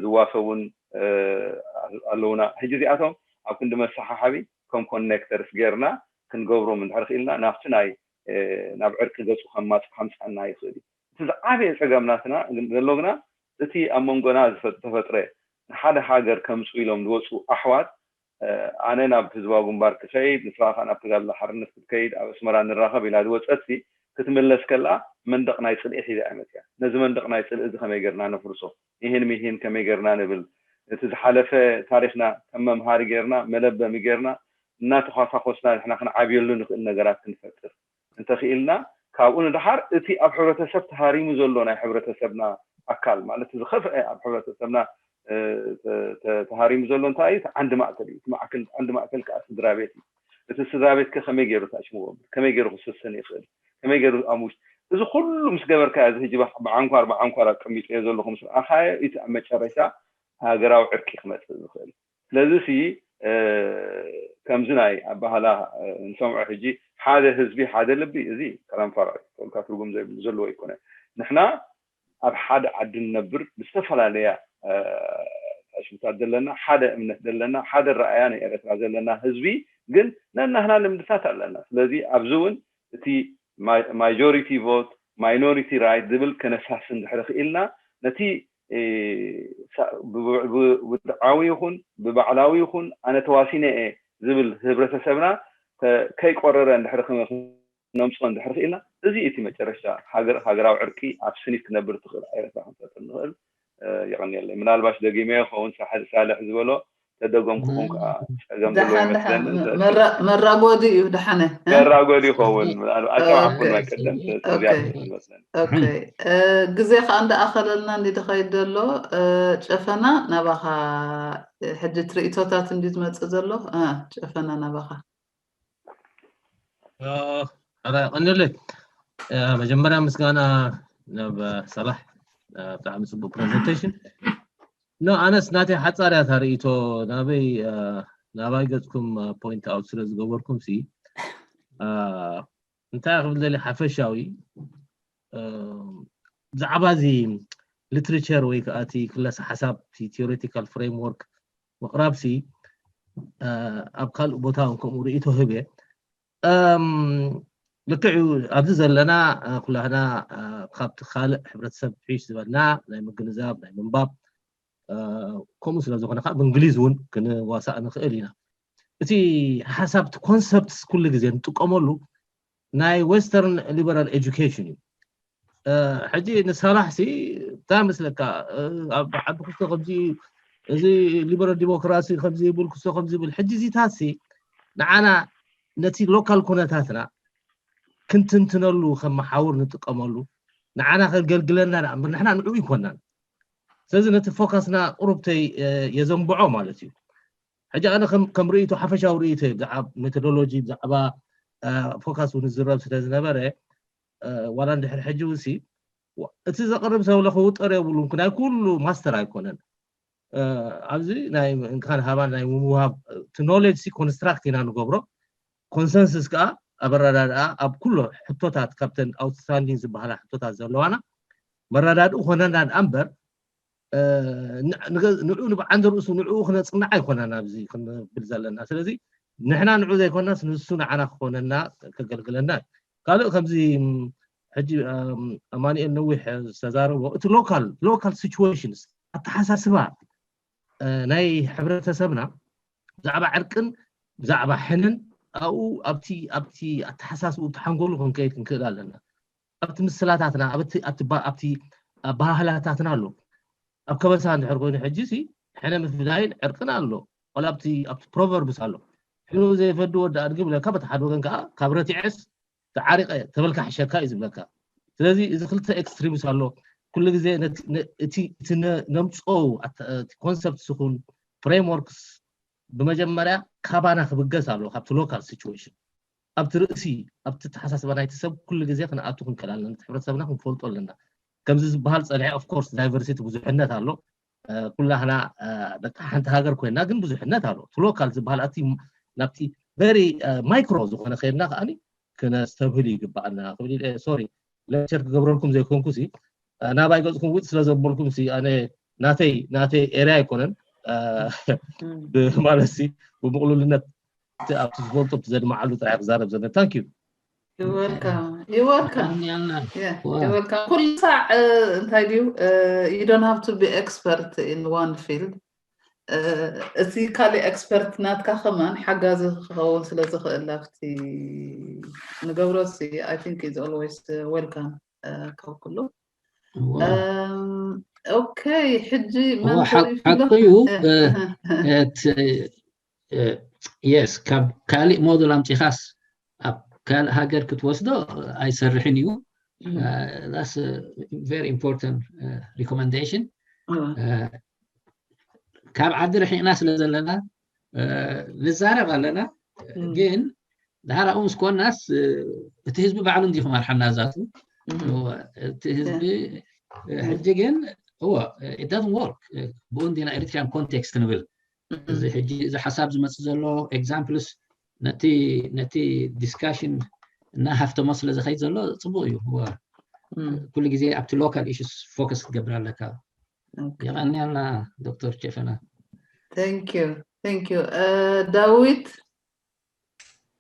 ዝዋሰቡን ኣለውና። ሕጂ እዚኣቶም ኣብ ክንዲ መሰሓሓቢ ከም ኮኔክተርስ ጌርና ክንገብሮም እንድሕር ክኢልና ናብቲ ናይ ናብ ዕርቂ ገፁ ከማፅ ከምፅኣና ይኽእል እዩ። እቲ ዝዓበየ ፀገም ናትና ዘሎ ግና እቲ ኣብ መንጎና ዝተፈጥረ ንሓደ ሃገር ከምፁ ኢሎም ዝወፁ ኣሕዋት ኣነ ናብ ህዝባዊ ግንባር ክኸይድ ንስኻ ከዓ ናብ ተጋድሎ ሓርነት ክትከይድ ኣብ ኣስመራ ንራኸብ ኢላ ዝወፀት ክትምለስ ከላ መንደቕ ናይ ፅልኢ ሒዛ እያ መፅያ። ነዚ መንደቕ ናይ ፅልኢ እዚ ከመይ ጌርና ነፍርሶ? ይህን ሚሂን ከመይ ጌርና ንብል? እቲ ዝሓለፈ ታሪኽና ከም መምሃሪ ጌርና መለበሚ ጌርና እናተኳሳኮስና ንሕና ክንዓብየሉ ንኽእል ነገራት ክንፈጥር እንተኽኢልና ካብኡ ንደሓር እቲ ኣብ ሕብረተሰብ ተሃሪሙ ዘሎ ናይ ሕብረተሰብና ኣካል ማለት ዝኸፍአ ኣብ ሕብረተሰብና ተሃሪሙ ዘሎ እንታይ እዩ? ዓንዲ ማእከል እዩ። እቲ ዓንዲ ማእከል ከዓ ስድራ ቤት እዩ። እቲ ስድራ ቤት ከ ከመይ ገይሩ ታሽምዎ? ከመይ ገይሩ ክስስን ይኽእል? ከመይ ገይሩ ኣብ ውሽጢ እዚ ኩሉ ምስ ገበርካ እዚ ሕጂ ብዓንኳር ብዓንኳር ኣቀሚጠዮ ዘለኹ ምስ ረኣኻዮ እቲ ኣብ መጨረሻ ሃገራዊ ዕርቂ ክመፅእ ዝኽእል ስለዚ ሲ ከምዚ ናይ ኣባህላ ንሰምዖ ሕጂ ሓደ ህዝቢ ሓደ ልቢ እዚ ከላም ፋራ እዩ። ትርጉም ዘይብሉ ዘለዎ ኣይኮነ። ንሕና ኣብ ሓደ ዓዲ ንነብር ብዝተፈላለያ ሽታት ዘለና ሓደ እምነት ዘለና ሓደ ረኣያ ናይ ኤረትራ ዘለና ህዝቢ ግን ነናህና ልምድታት ኣለና። ስለዚ ኣብዚ እውን እቲ ማጆሪቲ ቮት ማይኖሪቲ ራይት ዝብል ከነሳስን ድሕሪ ክኢልና ነቲ ብውድዓዊ ይኹን ብባዕላዊ ይኹን ኣነ ተዋሲነ እየ ዝብል ህብረተሰብና ከይቆረረ እንድሕሪ ክነምፅኦ እንድሕሪ ክኢልና እዚ እቲ መጨረሻ ሃገር ሃገራዊ ዕርቂ ኣብ ስኒት ክነብር ትኽእል ኤረትራ ክንፈጥር ንኽእል። የቐንየለይ። ምናልባሽ ደጊመ ይኸውን ሳልሕ ዝበሎ ተደገምኩኹም ከዓ ጸገም ዘለዎ ይመስለኒ። መራጎዲ እዩ ደሓነ መራጎዲ ይኸውን። ኣጨዋዕኩን ናይ ቀደም ተዚያ ይመስለኒ። ግዜ ከዓ እንዳኣኸለልና እንዲ ድኸይድ ዘሎ ጨፈና ናባኻ ሕጂ ትርኢቶታት እንዲ ዝመፅእ ዘሎ ጨፈና ናባኻ። ቀንለ መጀመርያ ምስጋና ናብ ሰላሕ ብጣዕሚ ፅቡቅ ፕሬዘንቴሽን። ኖ ኣነስ ናተይ ሓፃር እያ እታ ርእይቶ ናበይ ናባይ ገፅኩም ፖይንት ኣውት ስለ ዝገበርኩም ሲ እንታይ ክብል ደሊ ሓፈሻዊ ብዛዕባ እዚ literature ወይ ከዓ እቲ ክለሰ ሓሳብ እቲ theoretical framework ምቕራብሲ ኣብ ካልእ ቦታ እውን ከምኡ ርእይቶ ህብ እየ። ልክዕ እዩ። ኣብዚ ዘለና ኩላህና ካብቲ ካልእ ሕብረተሰብ ሒሽ ዝበልና ናይ ምግንዛብ ናይ ምንባብ ከምኡ ስለ ዝኾነ ከዓ ብእንግሊዝ እውን ክንዋሳእ ንኽእል ኢና። እቲ ሓሳብ እቲ ኮንሰፕትስ ኩሉ ግዜ ንጥቀመሉ ናይ western liberal education እዩ። ሕጂ ንሳላሕ ሲ እንታይ መስለካ? ኣብ ዓዲ ክስቶ ከምዚ እዚ liberal democracy ከምዚ ይብል ክስቶ ከምዚ ይብል። ሕጂ እዚታት ሲ ንዓና ነቲ ሎካል ኩነታትና ክንትንትነሉ ከም መሓውር ንጥቀመሉ ንዓና ከገልግለና ንኣምር ንሕና ንዕኡ ይኮናን። ስለዚ ነቲ ፎካስና ቁሩብተይ የዘንብዖ ማለት እዩ። ሕጂ ኣነ ከም ርእይቶ ሓፈሻዊ ርእይቶ ብዛዕባ ሜቶዶሎጂ ብዛዕባ ፎካስ እውን ዝዝረብ ስለ ዝነበረ ዋላ እንድሕር ሕጂ ውሲ እቲ ዘቕርብ ሰብ ለክውጠር የብሉን ናይ ኩሉ ማስተር ኣይኮነን። ኣብዚ ናይ እንካን ሃባን ናይ ምውሃብ እቲ ኖሌጅ ሲ ኮንስትራክት ኢና ንገብሮ። ኮንሰንስስ ከዓ ኣብ ኣረዳድኣ ኣብ ኩሎ ሕቶታት ካብተን ኣውትስታንዲንግ ዝበሃላ ሕቶታት ዘለዋና መረዳድኡ ኮነና ደኣ እምበር ንዑ ንብዓንደ ርእሱ ንዕኡ ክነፅናዕ ኣይኮነን። ኣብዚ ክንብል ዘለና ስለዚ ንሕና ንዑ ዘይኮናስ ንሱ ንዓና ክኾነና ከገልግለና እዩ። ካልእ ከምዚ ሕጂ ኣማኒኤል ነዊሕ ዝተዛረቦ እቲ ሎካል ሎካል ሲቹዌሽንስ ኣተሓሳስባ ናይ ሕብረተሰብና ብዛዕባ ዕርቅን ብዛዕባ ሕንን ኣብኡ ኣብቲ ኣብቲ ኣተሓሳስቡ ኣብቲ ሓንጎሉ ክንከይድ ክንክእል ኣለና። ኣብቲ ምስላታትና ኣብቲ ኣብቲ ባ- ኣብቲ ኣባህላታትና ኣሎ። ኣብ ከበሳ እንድሕር ኮይኑ ሕጂ ሲ ሕነ ምፍዳይን ዕርቅን ኣሎ። ዋላ ኣብቲ ኣብቲ ፕሮቨርብስ ኣሎ። ሕኑ ዘይፈዲ ወዲ ኣድጊ ብለካ በቲ ሓደ ወገን ከዓ ካብ ረቲዐስ ተዓሪቀ ተበልካ ሕሸካ እዩ ዝብለካ። ስለዚ እዚ ክልተ ኤክስትሪምስ ኣሎ። ኩሉ ግዜ ነቲ ነ- እቲ እቲ ነ- ነምፅኦ ኣተ- እቲ ኮንሰፕትስ ይኹን ፍሬምወርክስ ብመጀመርያ ካባና ክብገስ ኣለዎ ካብቲ ሎካል ሲቹዌሽን ኣብቲ ርእሲ ኣብቲ ተሓሳስባ ናይቲ ሰብ ኩሉ ግዜ ክንኣቱ ክንክእል ኣለና። እቲ ሕብረተሰብና ክንፈልጦ ኣለና። ከምዚ ዝበሃል ፀኒሐ ኦፍኮርስ ዳይቨርሲቲ ብዙሕነት ኣሎ። ኩላህና በቃ ሓንቲ ሃገር ኮይና ግን ብዙሕነት ኣሎ። እቲ ሎካል ዝበሃል ኣቲ ናብቲ ቨሪ ማይክሮ ዝኾነ ከይድና ከዓኒ ክነስተብህል ይግባኣና ክብል ኢለ ሶሪ ሌክቸር ክገብረልኩም ዘይኮንኩ ሲ ናባይ ገፅኩም ውፅ ስለ ዘበልኩም ሲ ኣነ ናተይ ናተይ ኤርያ ኣይኮነን ማለት ሲ ብምቕሉልነት ኣብቲ ዝፈልጦ ዘድመዓሉ ጥራይ ክዛረብ ዘለ ታንክ ዩ ይወልካም ኩሉ ሳዕ እንታይ ድዩ you don't have to be expert in one field እቲ ካልእ ኤክስፐርት ናትካ ከማን ሓጋዚ ክኸውን ስለ ዝኽእል ኣብቲ ንገብሮ ሲ I think is always welcome ካብ ኩሉ ኦኬ ሕጂ ሓቁ እዩ yes ካብ ካልእ ሞዱል ኣምፂኻስ ኣብ ካልእ ሃገር ክትወስዶ ኣይሰርሕን እዩ that's very important recommendation ካብ ዓዲ ርሒቕና ስለ ዘለና ንዛረብ ኣለና ግን ድሓር ኣብኡ ምስ ኮናስ እቲ ህዝቢ ባዕሉ እንዲ ክመርሓና ዛቱ እቲ ህዝቢ ሕጂ ግን እዎ it doesn't work ብኡ እንዲና ኤሪትሪያን ኮንቴክስት ንብል እዚ ሕጂ እዚ ሓሳብ ዝመፅእ ዘሎ ኤግዛምፕልስ ነቲ ነቲ ዲስካሽን እና ሃፍተሞ ስለ ዝኸይድ ዘሎ ፅቡቅ እዩ ኩሉ ግዜ ኣብቲ ሎካል ኢሹስ ፎከስ ክትገብር ኣለካ የቀንያልና ዶክተር ቸፈና thank you thank you ዳዊት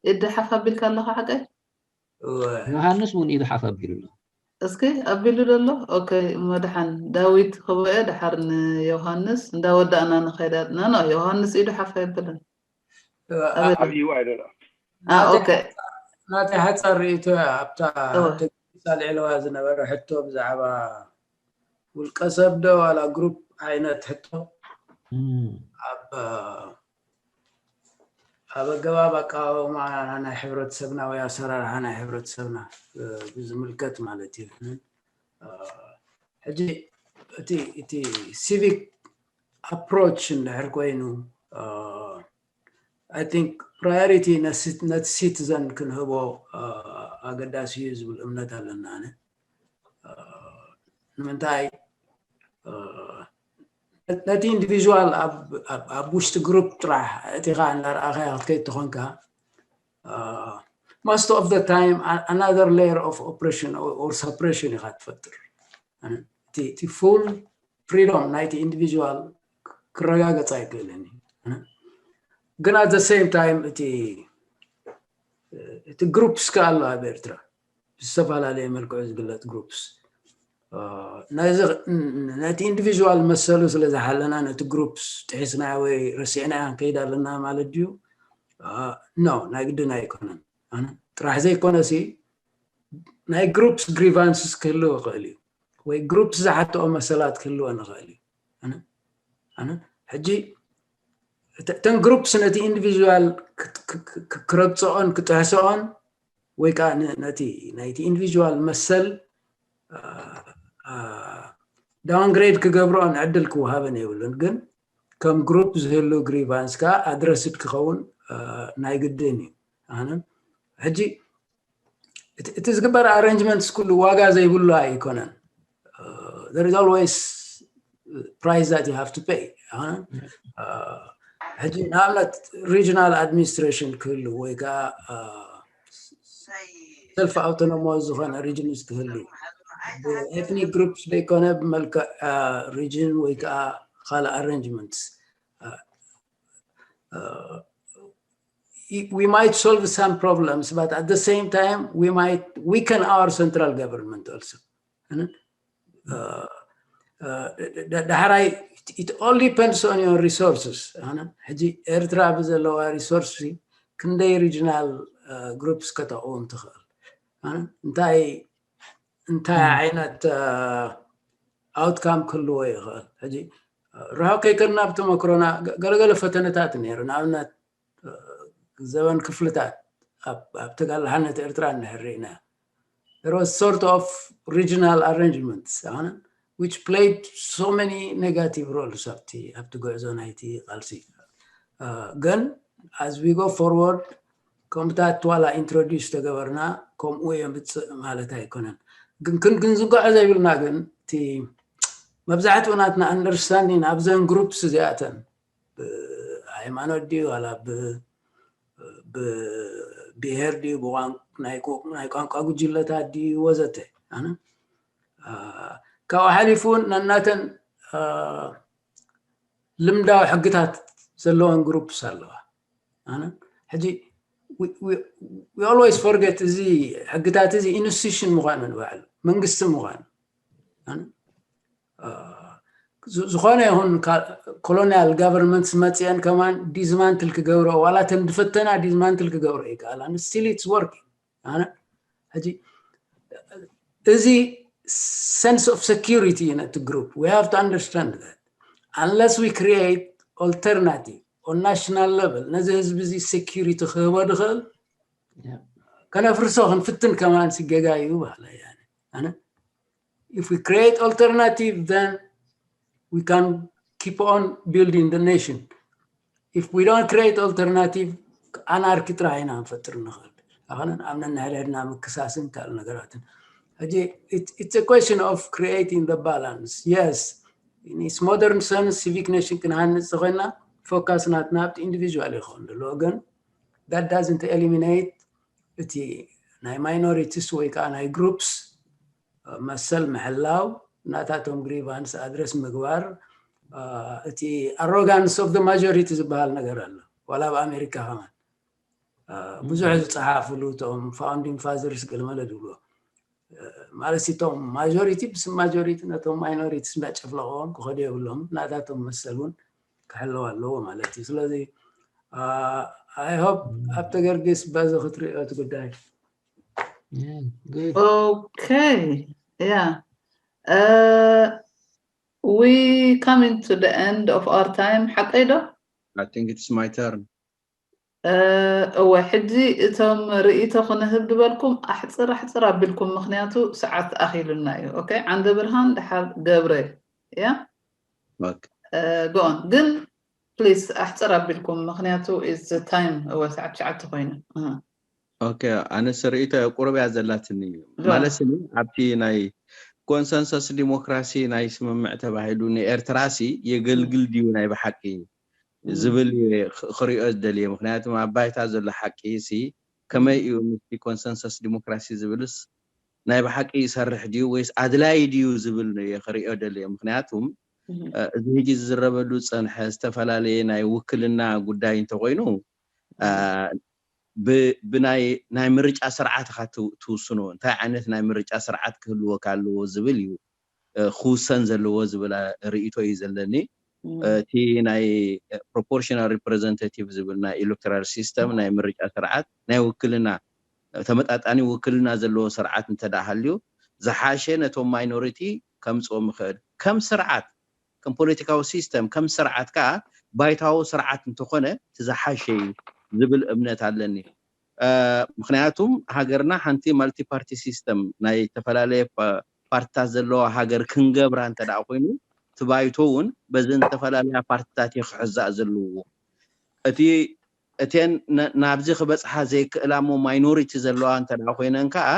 ኢድ ሓፍ ኣቢልካ ኣለኻ ሓቀይ ዮሃንስ እውን ኢዱ ሓፍ ኣቢሉ ኣሎ እስኪ ኣቢሉ ደሎ ኦኬ እሞ ደሓን ዳዊት ክበኦ ደሓር ንዮሃንስ እንዳወዳእና ንኸይድ ኣለና ኖ ዮሃንስ ኢዱ ሓፍ ኣይብልን ኣብይዋ ይደሎ ኦኬ ናተይ ሓፃር ርእይቶ ኣብታ ተገሊፃ ልዕለዋ ዝነበረ ሕቶ ብዛዕባ ውልቀ ሰብ ዶ ዋላ ግሩፕ ዓይነት ሕቶ ኣብ ኣብ ኣገባብ ኣቃወማ ናይ ሕብረተሰብና ወይ ኣሰራርሓ ናይ ሕብረተሰብና ብዝምልከት ማለት እዩ ሕጂ እቲ እቲ ሲቪክ ኣፕሮች እንድሕር ኮይኑ I think priority ነቲ ሲቲዘን ክንህቦ ኣገዳሲ እዩ ዝብል እምነት ኣለና ኣነ ንምንታይ ነቲ ኢንዲቪዥዋል ኣብ ውሽጢ ግሩፕ ጥራሕ እቲኻ እናረኣኻያ ክትከይድ ተኾንካ most of the time another layer of oppression or suppression ኢኻ ትፈጥር እቲ full freedom ናይቲ individual ክረጋገጽ ኣይክእልን እዩ። ግን at the same time እቲ እቲ groups ከ ኣሎ ኣብ ኤርትራ ብዝተፈላለየ መልክዑ ዝግለጽ groups ነቲ individual መሰሉ ስለ ዝሓለና ነቲ groups ጥሒስናዮ ወይ ረሲዕናዮ ክንከይድ ኣለና ማለት ድዩ? No፣ ናይ ግድን ኣይኮነን። ጥራሕ ዘይኮነሲ ናይ groups grievances ክህልው ይኽእል እዩ ወይ groups ዝሓትኦ መሰላት ክህልወን ይኽእል እዩ። ሕጂ እተን groups ነቲ individual ክረግፅኦን ክጥሕስኦን ወይ ከዓ ነቲ ናይቲ individual መሰል downgrade ክገብርኦን ዕድል ክወሃበን የብሉን። ግን ከም group ዝህሉ grievance ከዓ addressed ክኸውን ናይ ግድን እዩ። ሕጂ እቲ ዝግበር arrangements ኩሉ ዋጋ ዘይብሉ ኣይኮነን። There is always price that you have to pay. ሕጂ ንኣብነት regional administration ክህሉ ወይ ከዓ self autonomous ዝኾነ regions ክህሉ ethnic groups ዘይኮነ ብመልክዕ region ወይ ከዓ ካልእ arrangements we might solve some problems, but at the same time we might weaken our central government also. ዳሕራይ it all depends on your resources. ሕጂ ኤርትራ ብዘለዋ resource ክንደይ regional groups ከተቕውም ትኽእል? እንታይ እንታይ ዓይነት outcome ክህልዎ ይኽእል? ሕጂ ርሑቕ ከይከድና ብተመክሮና ገለገለ ፈተነታት ነይሩ። ንኣብነት ዘበን ክፍልታት ኣብ ተጋላሓነት ኤርትራ እንድሕር ርኢና there was sort of regional arrangements which played so many negative roles ኣብቲ ኣብቲ ጉዕዞ ናይቲ ቃልሲ። ግን as we go forward ከምታት ዋላ introduce ተገበርና ከምኡ የምፅእ ማለት ኣይኮነን። ግን ክንግንዝጓዕ ዘይብልና ግን እቲ መብዛሕትኡ ናትና understanding ኣብዘን groups እዚኣተን ብሃይማኖት ድዩ ዋላ ብብሄር ድዩ ናይ ቋንቋ ጉጅለታት ድዩ ወዘተ ካብኡ ሓሊፉ እውን ነናተን ልምዳዊ ሕግታት ዘለወን groups ኣለዋ። ሕጂ we always forget እዚ ሕግታት እዚ institution ምዃኑ ንባዕሉ መንግስቲ ምዃኑ ዝኾነ ይኹን colonial governments መፅአን ከማን dismantle ክገብሮ ዋላ ተን ዝፈተና dismantle ክገብሮ ይከኣላ። Still it's working. ሕጂ እዚ sense of security ነቲ group we have to understand that unless we create alternative on national level ነዚ ህዝቢ እዚ security ክህቦ ድኽእል ከነፍርሶ ክንፍትን ከማን ስገጋ እዩ ባህላ ያነ ኣነ if we create alternative then we can keep on building the nation. If we don't create alternative anarchy ጥራሕ ኢና ንፈጥር ንኽእል። ኣኸነ ኣብ ነንሕድሕድና ምክሳስን ካልእ ነገራትን ሕጂ it's a question of creating the balance. Yes, in its modern sense civic nation ክንሃንፅ ተኮይና focus ናትና ኣብቲ individual ይኸውን ዘለዎ ግን that doesn't eliminate እቲ ናይ minorities ወይ ከዓ ናይ groups መሰል ምሕላው ናታቶም grievance address ምግባር እቲ arrogance of the majority ዝበሃል ነገር ኣሎ ዋላ ኣብ ኣሜሪካ ከማን ብዙሕ ዝፀሓፍሉ እቶም founding fathers ገለመለ ዝብልዎ ማለት እቶም majority ብስም majority ነቶም minorities እንዳጨፍለቆም ክኸዱ የብሎም ናታቶም መሰል እውን ክሕለው ኣለዎ ማለት እዩ ስለዚ I hope ኣብ ተገርግስ በዚ ክትሪኦ እቲ ጉዳይ Okay, yeah. Uh, we coming to the end of our time. ሓቀይ ዶ? I think it's my turn. እወ ሕጂ እቶም ርእይቶ ክንህብ ዝበልኩም ኣሕፅር ኣሕፅር ኣቢልኩም ምክንያቱ ሰዓት ኣኺሉና እዩ። Okay፣ ዓንደ ብርሃን ድሓር ገብረ እያ። Go on ግን please ኣሕፅር ኣቢልኩም ምክንያቱ is time እወ ሰዓት ትሽዓተ ኮይኑ። Okay፣ ኣነስ ርእይቶ ቁሩብ እያ ዘላትኒ ማለት ኒ ኣብቲ ናይ ኮንሰንሰስ ዲሞክራሲ ናይ ስምምዕ ተባሂሉ ንኤርትራሲ የገልግል ድዩ ናይ ብሓቂ ዝብል ክሪኦ ዝደልየ ምክንያቱ ኣብ ባይታ ዘሎ ሓቂ ሲ ከመይ እዩ ምስቲ ኮንሰንሰስ ዲሞክራሲ ዝብልስ ናይ ብሓቂ ይሰርሕ ድዩ ወይስ ኣድላይ ድዩ ዝብል እየ ክሪኦ ደልየ። ምክንያቱም እዚ ሕጂ ዝዝረበሉ ዝጸንሐ ዝተፈላለየ ናይ ውክልና ጉዳይ እንተኾይኑ ብናይ ናይ ምርጫ ስርዓት ኢኻ ትውስኖ። እንታይ ዓይነት ናይ ምርጫ ስርዓት ክህልወካ ኣለዎ ዝብል እዩ ክውሰን ዘለዎ ዝብል ርእይቶ እዩ ዘለኒ። እቲ ናይ proportional representative ዝብል ናይ electoral system ናይ ምርጫ ስርዓት ናይ ውክልና ተመጣጣኒ ውክልና ዘለዎ ስርዓት እንተ ደኣ ሃልዩ ዝሓሸ ነቶም minority ከምፅኦም ይኽእል። ከም ስርዓት ከም ፖለቲካዊ system ከም ስርዓት ከዓ ባይታዊ ስርዓት እንተኾነ እቲ ዝሓሸ እዩ ዝብል እምነት ኣለኒ። ምክንያቱም ሃገርና ሓንቲ multi party system ናይ ዝተፈላለየ ፓርትታት ዘለዋ ሃገር ክንገብራ እንተ ደኣ ኮይኑ እቲ ባይቶ እውን በዚ ዝተፈላለያ ፓርትታት እዩ ክሕዛእ ዘለዎ። እቲ እተን ናብዚ ክበፅሓ ዘይክእላ እሞ minority ዘለዋ እንተ ደኣ ኮይነን ከዓ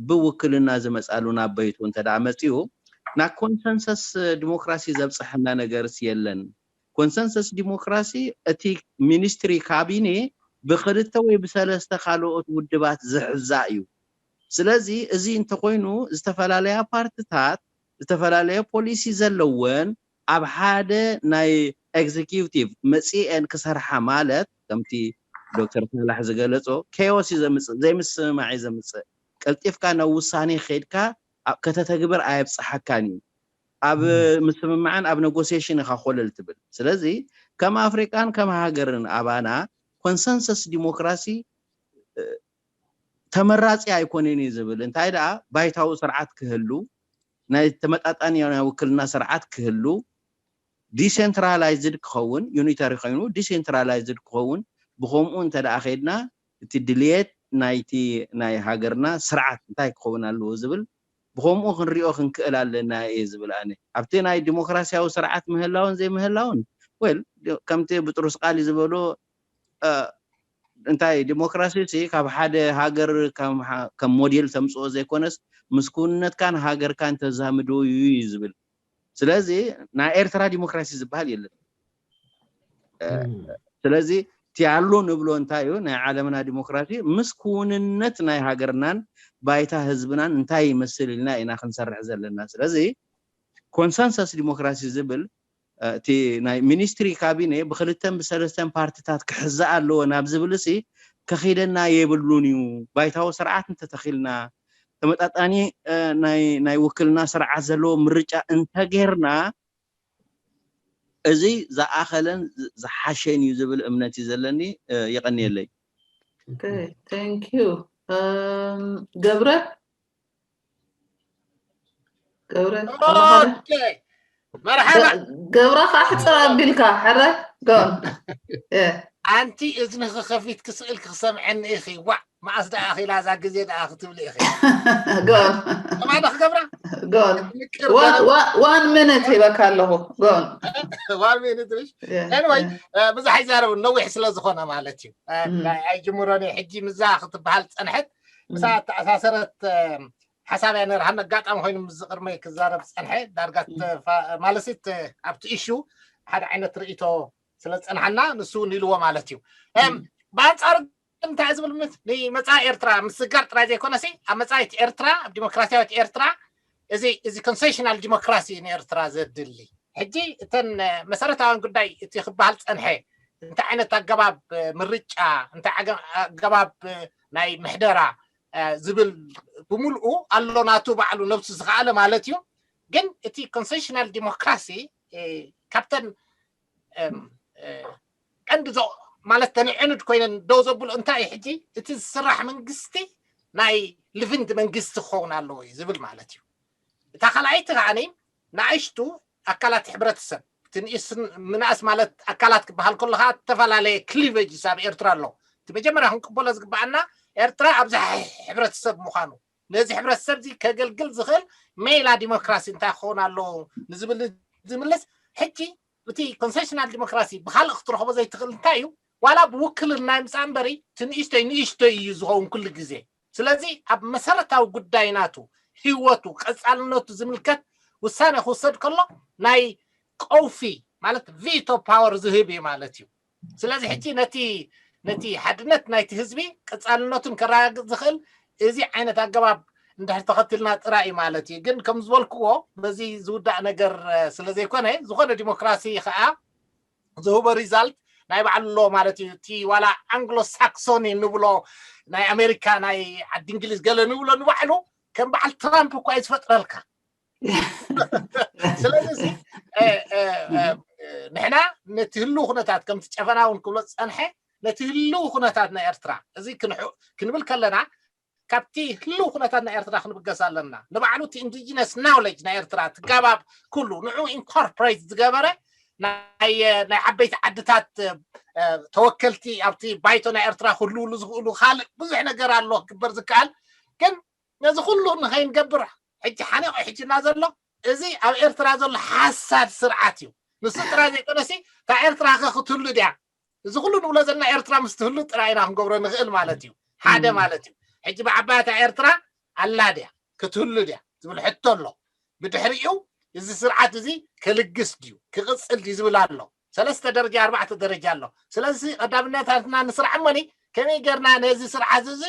ብውክልና ዝመፃሉ ናብ በይቱ እንተ ደኣ መፂኡ ናብ consensus ዲሞክራሲ ዘብፅሐና ነገርስ የለን። Consensus ዲሞክራሲ እቲ ሚኒስትሪ ካቢኔ ብክልተ ወይ ብሰለስተ ካልኦት ውድባት ዝሕዛእ እዩ። ስለዚ እዚ እንተኮይኑ ዝተፈላለያ ፓርትታት ዝተፈላለየ ፖሊሲ ዘለወን ኣብ ሓደ ናይ executive መፂኤን ክሰርሓ ማለት ከምቲ ዶክተር ሳላሕ ዝገለፆ chaos እዩ ዘምፅእ፣ ዘይምስምማዕ እዩ ዘምፅእ። ቀልጢፍካ ናብ ውሳኔ ከይድካ ከተተግብር ኣየብፅሓካን እዩ። ኣብ ምስምማዕን ኣብ negotiation ኢኻ ኮለል ትብል። ስለዚ ከም ኣፍሪቃን ከም ሃገርን ኣባና consensus ዲሞክራሲ ተመራፂ ኣይኮነን እዩ ዝብል። እንታይ ደኣ ባይታዊ ስርዓት ክህሉ ናይ ተመጣጣኒ ናይ ውክልና ስርዓት ክህሉ decentralized ክኸውን unitary ኮይኑ decentralized ክኸውን ብከምኡ እንተ ደኣ ከይድና እቲ ድልየት ናይቲ ናይ ሃገርና ስርዓት እንታይ ክኸውን ኣለዎ ዝብል ብከምኡ ክንሪኦ ክንክእል ኣለና እየ ዝብል ኣነ። ኣብቲ ናይ ዲሞክራሲያዊ ስርዓት ምህላውን ዘይምህላውን well ከምቲ ብጥሩስ ቃል ዝበሎ እንታይ ዲሞክራሲ ሲ ካብ ሓደ ሃገር ከም ሞዴል ተምፅኦ ዘይኮነስ ምስ ክውንነትካን ሃገርካን ተዛምዶ እዩ እዩ ዝብል። ስለዚ ናይ ኤርትራ ዲሞክራሲ ዝበሃል የለን። ስለዚ እቲ ኣሎ ንብሎ እንታይ እዩ ናይ ዓለምና ዲሞክራሲ ምስ ክውንነት ናይ ሃገርናን ባይታ ህዝብናን እንታይ ይመስል ኢልና ኢና ክንሰርሕ ዘለና። ስለዚ consensus ዲሞክራሲ ዝብል እቲ ናይ ሚኒስትሪ ካቢኔ ብክልተን ብሰለስተን ፓርትታት ክሕዛእ ኣለዎ ናብ ዝብል ሲ ከኺደና የብሉን እዩ። ባይታዊ ስርዓት እንተተኺልና ተመጣጣኒ ናይ ውክልና ስርዓት ዘለዎ ምርጫ እንተጌርና እዚ ዝኣኸለን ዝሓሸን እዩ ዝብል እምነት እዩ ዘለኒ። የቐንየለይ። ገብረ ገብረ መርሓባ ገብረ ከዓ ሕፅር ኣቢልካ ሕረ ጎን ኣንቲ እዝንኺ ከፊትኪ ስእልኪ ክሰምዐኒ ኢኺ። ዋዕ መዓስ ደኣ ኺላ እዛ ግዜ ደኣ ክትብሊ ኢኺ። ጎን ከማዶ ክገብራ ጎን one minute ሂበካ ኣለኹ። ጎን one minute ሽ anyway ብዙሕ ኣይዛረብን ነዊሕ ስለ ዝኾነ ማለት እዩ። ኣይጅምሮን ሕጂ ምዛ ክትበሃል ፀንሐት ምሳ ተኣሳሰረት ሓሳብ እያ ነርሃን ኣጋጣሚ ኮይኑ ምስ ዝቅድመይ ክዛረብ ዝፀንሐ ዳርጋ ማለሲት ኣብቲ ኢሹ ሓደ ዓይነት ርእቶ ስለ ዝፀንሓና ንሱ እውን ኢልዎ ማለት እዩ። ብኣንፃሩ እንታይ ዝብል ምስ ንመፃኢ ኤርትራ ምስጋር ጥራይ ዘይኮነሲ ኣብ መፃኢት ኤርትራ ኣብ ዲሞክራሲያዊት ኤርትራ እዚ እዚ ኮንሴሽናል ዲሞክራሲ ንኤርትራ ዘድሊ ሕጂ እተን መሰረታውያን ጉዳይ እቲ ክበሃል ፀንሐ እንታይ ዓይነት ኣገባብ ምርጫ እንታይ ኣገባብ ናይ ምሕደራ ዝብል ብምልኡ ኣሎ ናቱ ባዕሉ ነብሱ ዝኸኣለ ማለት እዩ። ግን እቲ ኮንሴሽናል ዲሞክራሲ ካብተን ቀንዲ ማለት ተንዕኑድ ኮይነን ደው ዘብሉ እንታይ እዩ ሕጂ እቲ ዝስራሕ መንግስቲ ናይ ልፍንት መንግስቲ ክኸውን ኣለዎ እዩ ዝብል ማለት እዩ። እታ ካልኣይቲ ከዓኒ ንኣሽቱ ኣካላት ሕብረተሰብ እቲ ንእስ ምንኣስ ማለት ኣካላት ክበሃል ከሎ ከዓ ዝተፈላለየ ክሊቨጅስ ኣብ ኤርትራ ኣሎ። እቲ መጀመርያ ክንቅበሎ ዝግበኣና ኤርትራ ኣብዝሓ ሕብረተሰብ ምዃኑ ነዚ ሕብረተሰብ እዚ ከገልግል ዝኽእል ሜላ ዲሞክራሲ እንታይ ክኸውን ኣለዎ ንዝብል ዝምልስ ሕጂ እቲ ኮንሴሽናል ዲሞክራሲ ብካልእ ክትረኽቦ ዘይትኽእል እንታይ እዩ ዋላ ብውክልና ይምፃእ እምበሪ እቲ ንእሽተይ ንእሽተይ እዩ ዝኸውን ኩሉ ግዜ። ስለዚ ኣብ መሰረታዊ ጉዳይ ናቱ ህይወቱ ቀፃልነቱ ዝምልከት ውሳነ ክውሰድ ከሎ ናይ ቀውፊ ማለት ቪቶ ፓወር ዝህብ እዩ ማለት እዩ። ስለዚ ሕጂ ነቲ ነቲ ሓድነት ናይቲ ህዝቢ ቀፃልነቱን ከረጋግፅ ዝኽእል እዚ ዓይነት ኣገባብ እንድሕር ተኸትልና ጥራይ እዩ ማለት እዩ። ግን ከም ዝበልክዎ በዚ ዝውዳእ ነገር ስለ ዘይኮነ፣ ዝኾነ ዲሞክራሲ ከዓ ዝህቦ ሪዛልት ናይ ባዕሉ ኣሎ ማለት እዩ። እቲ ዋላ ኣንግሎ ሳክሶኒ ንብሎ፣ ናይ ኣሜሪካ፣ ናይ ዓዲ እንግሊዝ ገለ ንብሎ ንባዕሉ ከም በዓል ትራምፕ እኳ እዩ ዝፈጥረልካ። ስለዚ ንሕና ነቲ ህልው ኩነታት፣ ከምቲ ጨፈና እውን ክብሎ ዝፀንሐ፣ ነቲ ህልው ኩነታት ናይ ኤርትራ እዚ ክንብል ከለና፣ ካብቲ ህልው ኩነታት ናይ ኤርትራ ክንብገስ ኣለና። ንባዕሉ እቲ ኢንዲጂነስ ናውሌጅ ናይ ኤርትራ፣ እቲ ገባብ ኩሉ ንዑ ኢንኮርፖሬት ዝገበረ፣ ናይ ዓበይቲ ዓድታት ተወከልቲ ኣብቲ ባይቶ ናይ ኤርትራ ክህልውሉ ዝኽእሉ፣ ካልእ ብዙሕ ነገር ኣሎ ክግበር ዝከኣል። ግን ነዚ ኩሉ ንኸይንገብር ሕጂ ሓኒቑ ሕጅና ዘሎ፣ እዚ ኣብ ኤርትራ ዘሎ ሓሳድ ስርዓት እዩ። ንሱ ጥራይ ዘይኮነሲ፣ እታ ኤርትራ ከ ክትህሉ ድያ? እዚ ኩሉ ንብሎ ዘለና ኤርትራ ምስ ትህሉ ጥራይ ኢና ክንገብሮ ንኽእል ማለት እዩ። ሓደ ማለት እዩ። ሕጂ ብዓባያ እታ ኤርትራ ኣላ ድያ? ክትህሉ ድያ? ዝብል ሕቶ ኣሎ። ብድሕሪኡ እዚ ስርዓት እዚ ከልግስ ድዩ? ክቕጽል ድዩ? ዝብል ኣሎ። ሰለስተ ደረጃ፣ ኣርባዕተ ደረጃ ኣሎ። ስለዚ ቀዳምነታትና ንስራሕ እሞኒ፣ ከመይ ጌርና ነዚ ስርዓት እዚ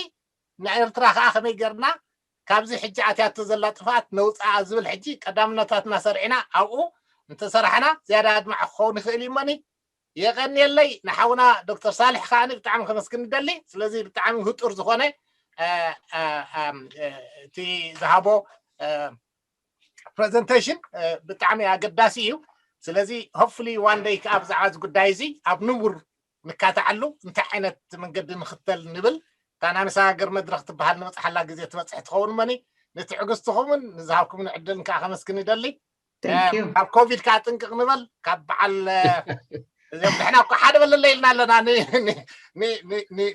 ንኤርትራ ከዓ ከመይ ጌርና ካብዚ ሕጂ ኣትያቶ ዘላ ጥፍኣት ነውፅኣ ዝብል ሕጂ ቀዳምነታትና ሰሪዕና ኣብኡ እንተሰራሕና ዝያዳ ኣድማዒ ክኸውን ይኽእል እዩ እሞኒ። የቐንየለይ ንሓውና ዶክተር ሳልሕ ከዓኒ ብጣዕሚ ከመስግን ንደሊ። ስለዚ ብጣዕሚ ህጡር ዝኾነ እቲ ዝሃቦ ፕሬዘንቴሽን ብጣዕሚ ኣገዳሲ እዩ። ስለዚ ሆፕፉሊ ዋን ደይ ከዓ ብዛዕባ እዚ ጉዳይ እዚ ኣብ ንቡር ንካታዓሉ፣ እንታይ ዓይነት መንገዲ ንኽተል ንብል። እታ ናይ መሰጋገሪ መድረኽ ትበሃል ንበፅሓላ ግዜ ትበፅሕ ትኸውን እሞኒ፣ ንትዕግስትኹምን ንዝሃብኩምን ዕድልን ከዓ ከመስግን ይደሊ። ካብ ኮቪድ ከዓ ጥንቅቕ ንበል። ካብ በዓል እዚኦም ንሕና እኮ ሓደ በለለ ኢልና ኣለና።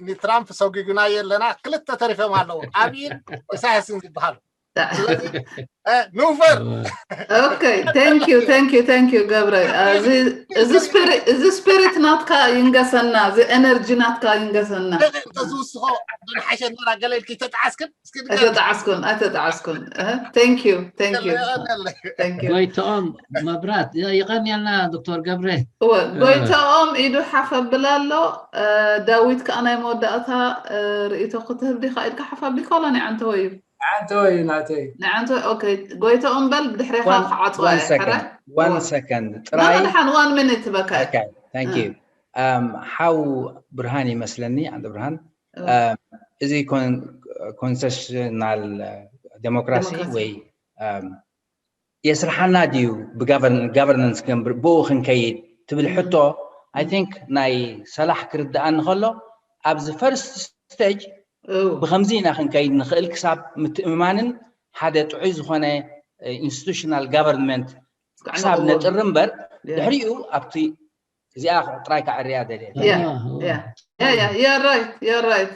ንትራምፕ ሰጒጉናዮ ኣለና። ክልተ ተሪፎም ኣለዉ፣ ኣብይን ኢሳያስን ዝበሃሉ። ስለዚ ንውፈር። Okay, thank you, thank you, thank you ገብረ። እዚ ስፒሪት ናትካ ይንገሰና፣ እዚ ኤነርጂ ናትካ ይንገሰና። ተዝውስኾ ንሓሸ ነራ ገለ ኢልኪ ተጣዓስክን እስኪ ንገር ኣይተጣዓስኩን ኣይተጣዓስኩን። Thank you, thank you, thank you። ጎይተኦም መብራት፣ የቐንየልና ዶክተር ገብረ። እወ፣ ጎይተኦም ኢዱ ሓፍ ኣብላ ኣሎ። ዳዊት ከዓ ናይ መወዳእታ ርእይቶ ክትህብ ዲኻ ኢልካ ሓፍ ኣቢልካ ዋላ ንዓንተ ወዩ? ንዓንተ ወዩ ናተይ። ንዓንተ፣ okay፣ ጎይተኦም በል፣ ብድሕሬኻ ክዓፅዋ እየ። ሕራይ? One second ጥራይ። ደሓን፣ one minute በካ። Okay, thank you። ሓው ብርሃን ይመስለኒ፣ ዓንደ ብርሃን፣ እዚ ኮንሰሽናል ዴሞክራሲ ወይ የስርሓና ድዩ ብጋቨርነንስ ክንገብር ብኡ ክንከይድ ትብል ሕቶ፣ I think ናይ ሰላሕ ክርድኣኒ ከሎ ኣብዚ ፈርስት ስቴጅ ብከምዚ ኢና ክንከይድ ንኽእል ክሳብ ምትእምማንን ሓደ ጥዑይ ዝኾነ ኢንስቲቱሽናል ጋቨርንመንት ክሳብ ነጥሪ እምበር ድሕሪኡ ኣብቲ እዚኣ ጥራይ ከዐርያ ደልየ። Yeah, yeah, you're right, you're right.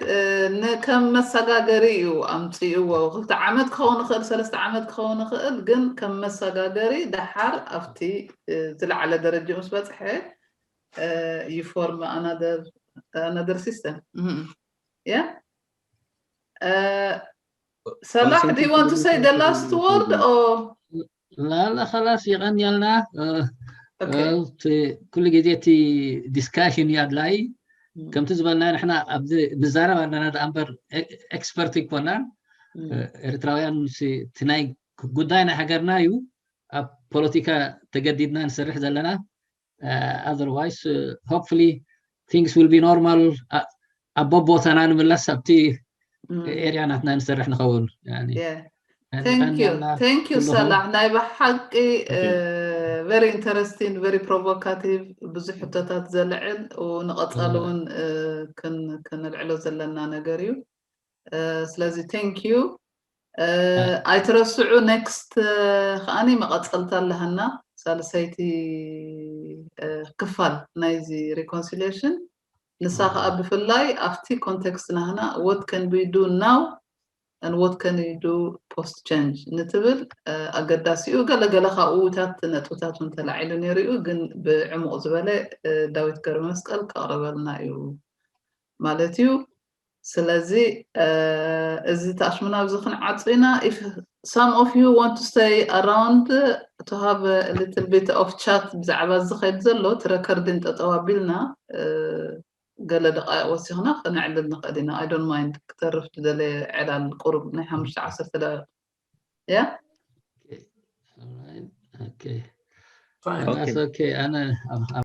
ንከም መሰጋገሪ እዩ ኣምፅእዎ። ክልተ ዓመት ክኸውን ይኽእል፣ ሰለስተ ዓመት ክኸውን ይኽእል፣ ግን ከም መሰጋገሪ ደሓር ኣብቲ ዝለዓለ ደረጃ ምስ በፅሐ you form another system. Yeah. ሰላሕ, do you want to say the last word or? ላላ ከላስ የቐንየልና። ኩሉ ግዜ እቲ ዲስካሽን እዩ ኣድላይ። ከምቲ ዝበልና ንሕና ኣብዚ ንዛረብ ኣለና ደኣ እምበር ኤክስፐርት ኣይኮናን። ኤርትራውያን እቲ ናይ ጉዳይ ናይ ሃገርና እዩ። ኣብ ፖለቲካ ተገዲድና ንሰርሕ ዘለና። Otherwise, hopefully things will be normal. ኣብ ቦታና ንምለስ ኣብቲ ኤርያ ናትና ንሰርሕ ንኸውን። Thank you ሰላሕ፣ ናይ ብሓቂ very interesting, very provocative፣ ብዙሕ ሕቶታት ዘልዕል፣ ንቐፃሊ እውን ክንልዕሎ ዘለና ነገር እዩ። ስለዚ thank you ኣይትረስዑ። ኔክስት ከዓኒ መቐፀልታ ኣለሃና፣ ሳልሰይቲ ክፋል ናይዚ ሪኮንሲሊሽን። ንሳ ከዓ ብፍላይ ኣብቲ ኮንቴክስት ናህና what can we do now and what can we do post change ንትብል ኣገዳሲኡ። ገለገለ ካብኡታት ነጥብታት እውን ተላዒሉ ነይሩ እዩ፣ ግን ብዕሙቕ ዝበለ ዳዊት ገብረመስቀል ከቕርበልና እዩ ማለት እዩ። ስለዚ እዚ ተኣሽሙና ኣብዚ ክንዓፁ ኢና። If some of you want to stay around to have a little bit of chat ብዛዕባ እዚ ከይድ ዘሎ እቲ ረከርዲን ጠጠው ኣቢልና ገለ ደቃይቕ ወሲኽና ከነዕልል ንኽእል ኢና። I don't mind ክተርፍ ዝደለየ ዕላል ቁሩብ ናይ ሓሙሽተ ዓሰርተ ደቂቕ። Yeah? Okay. All right. Okay. Fine. That's okay. ኣነ ኣብ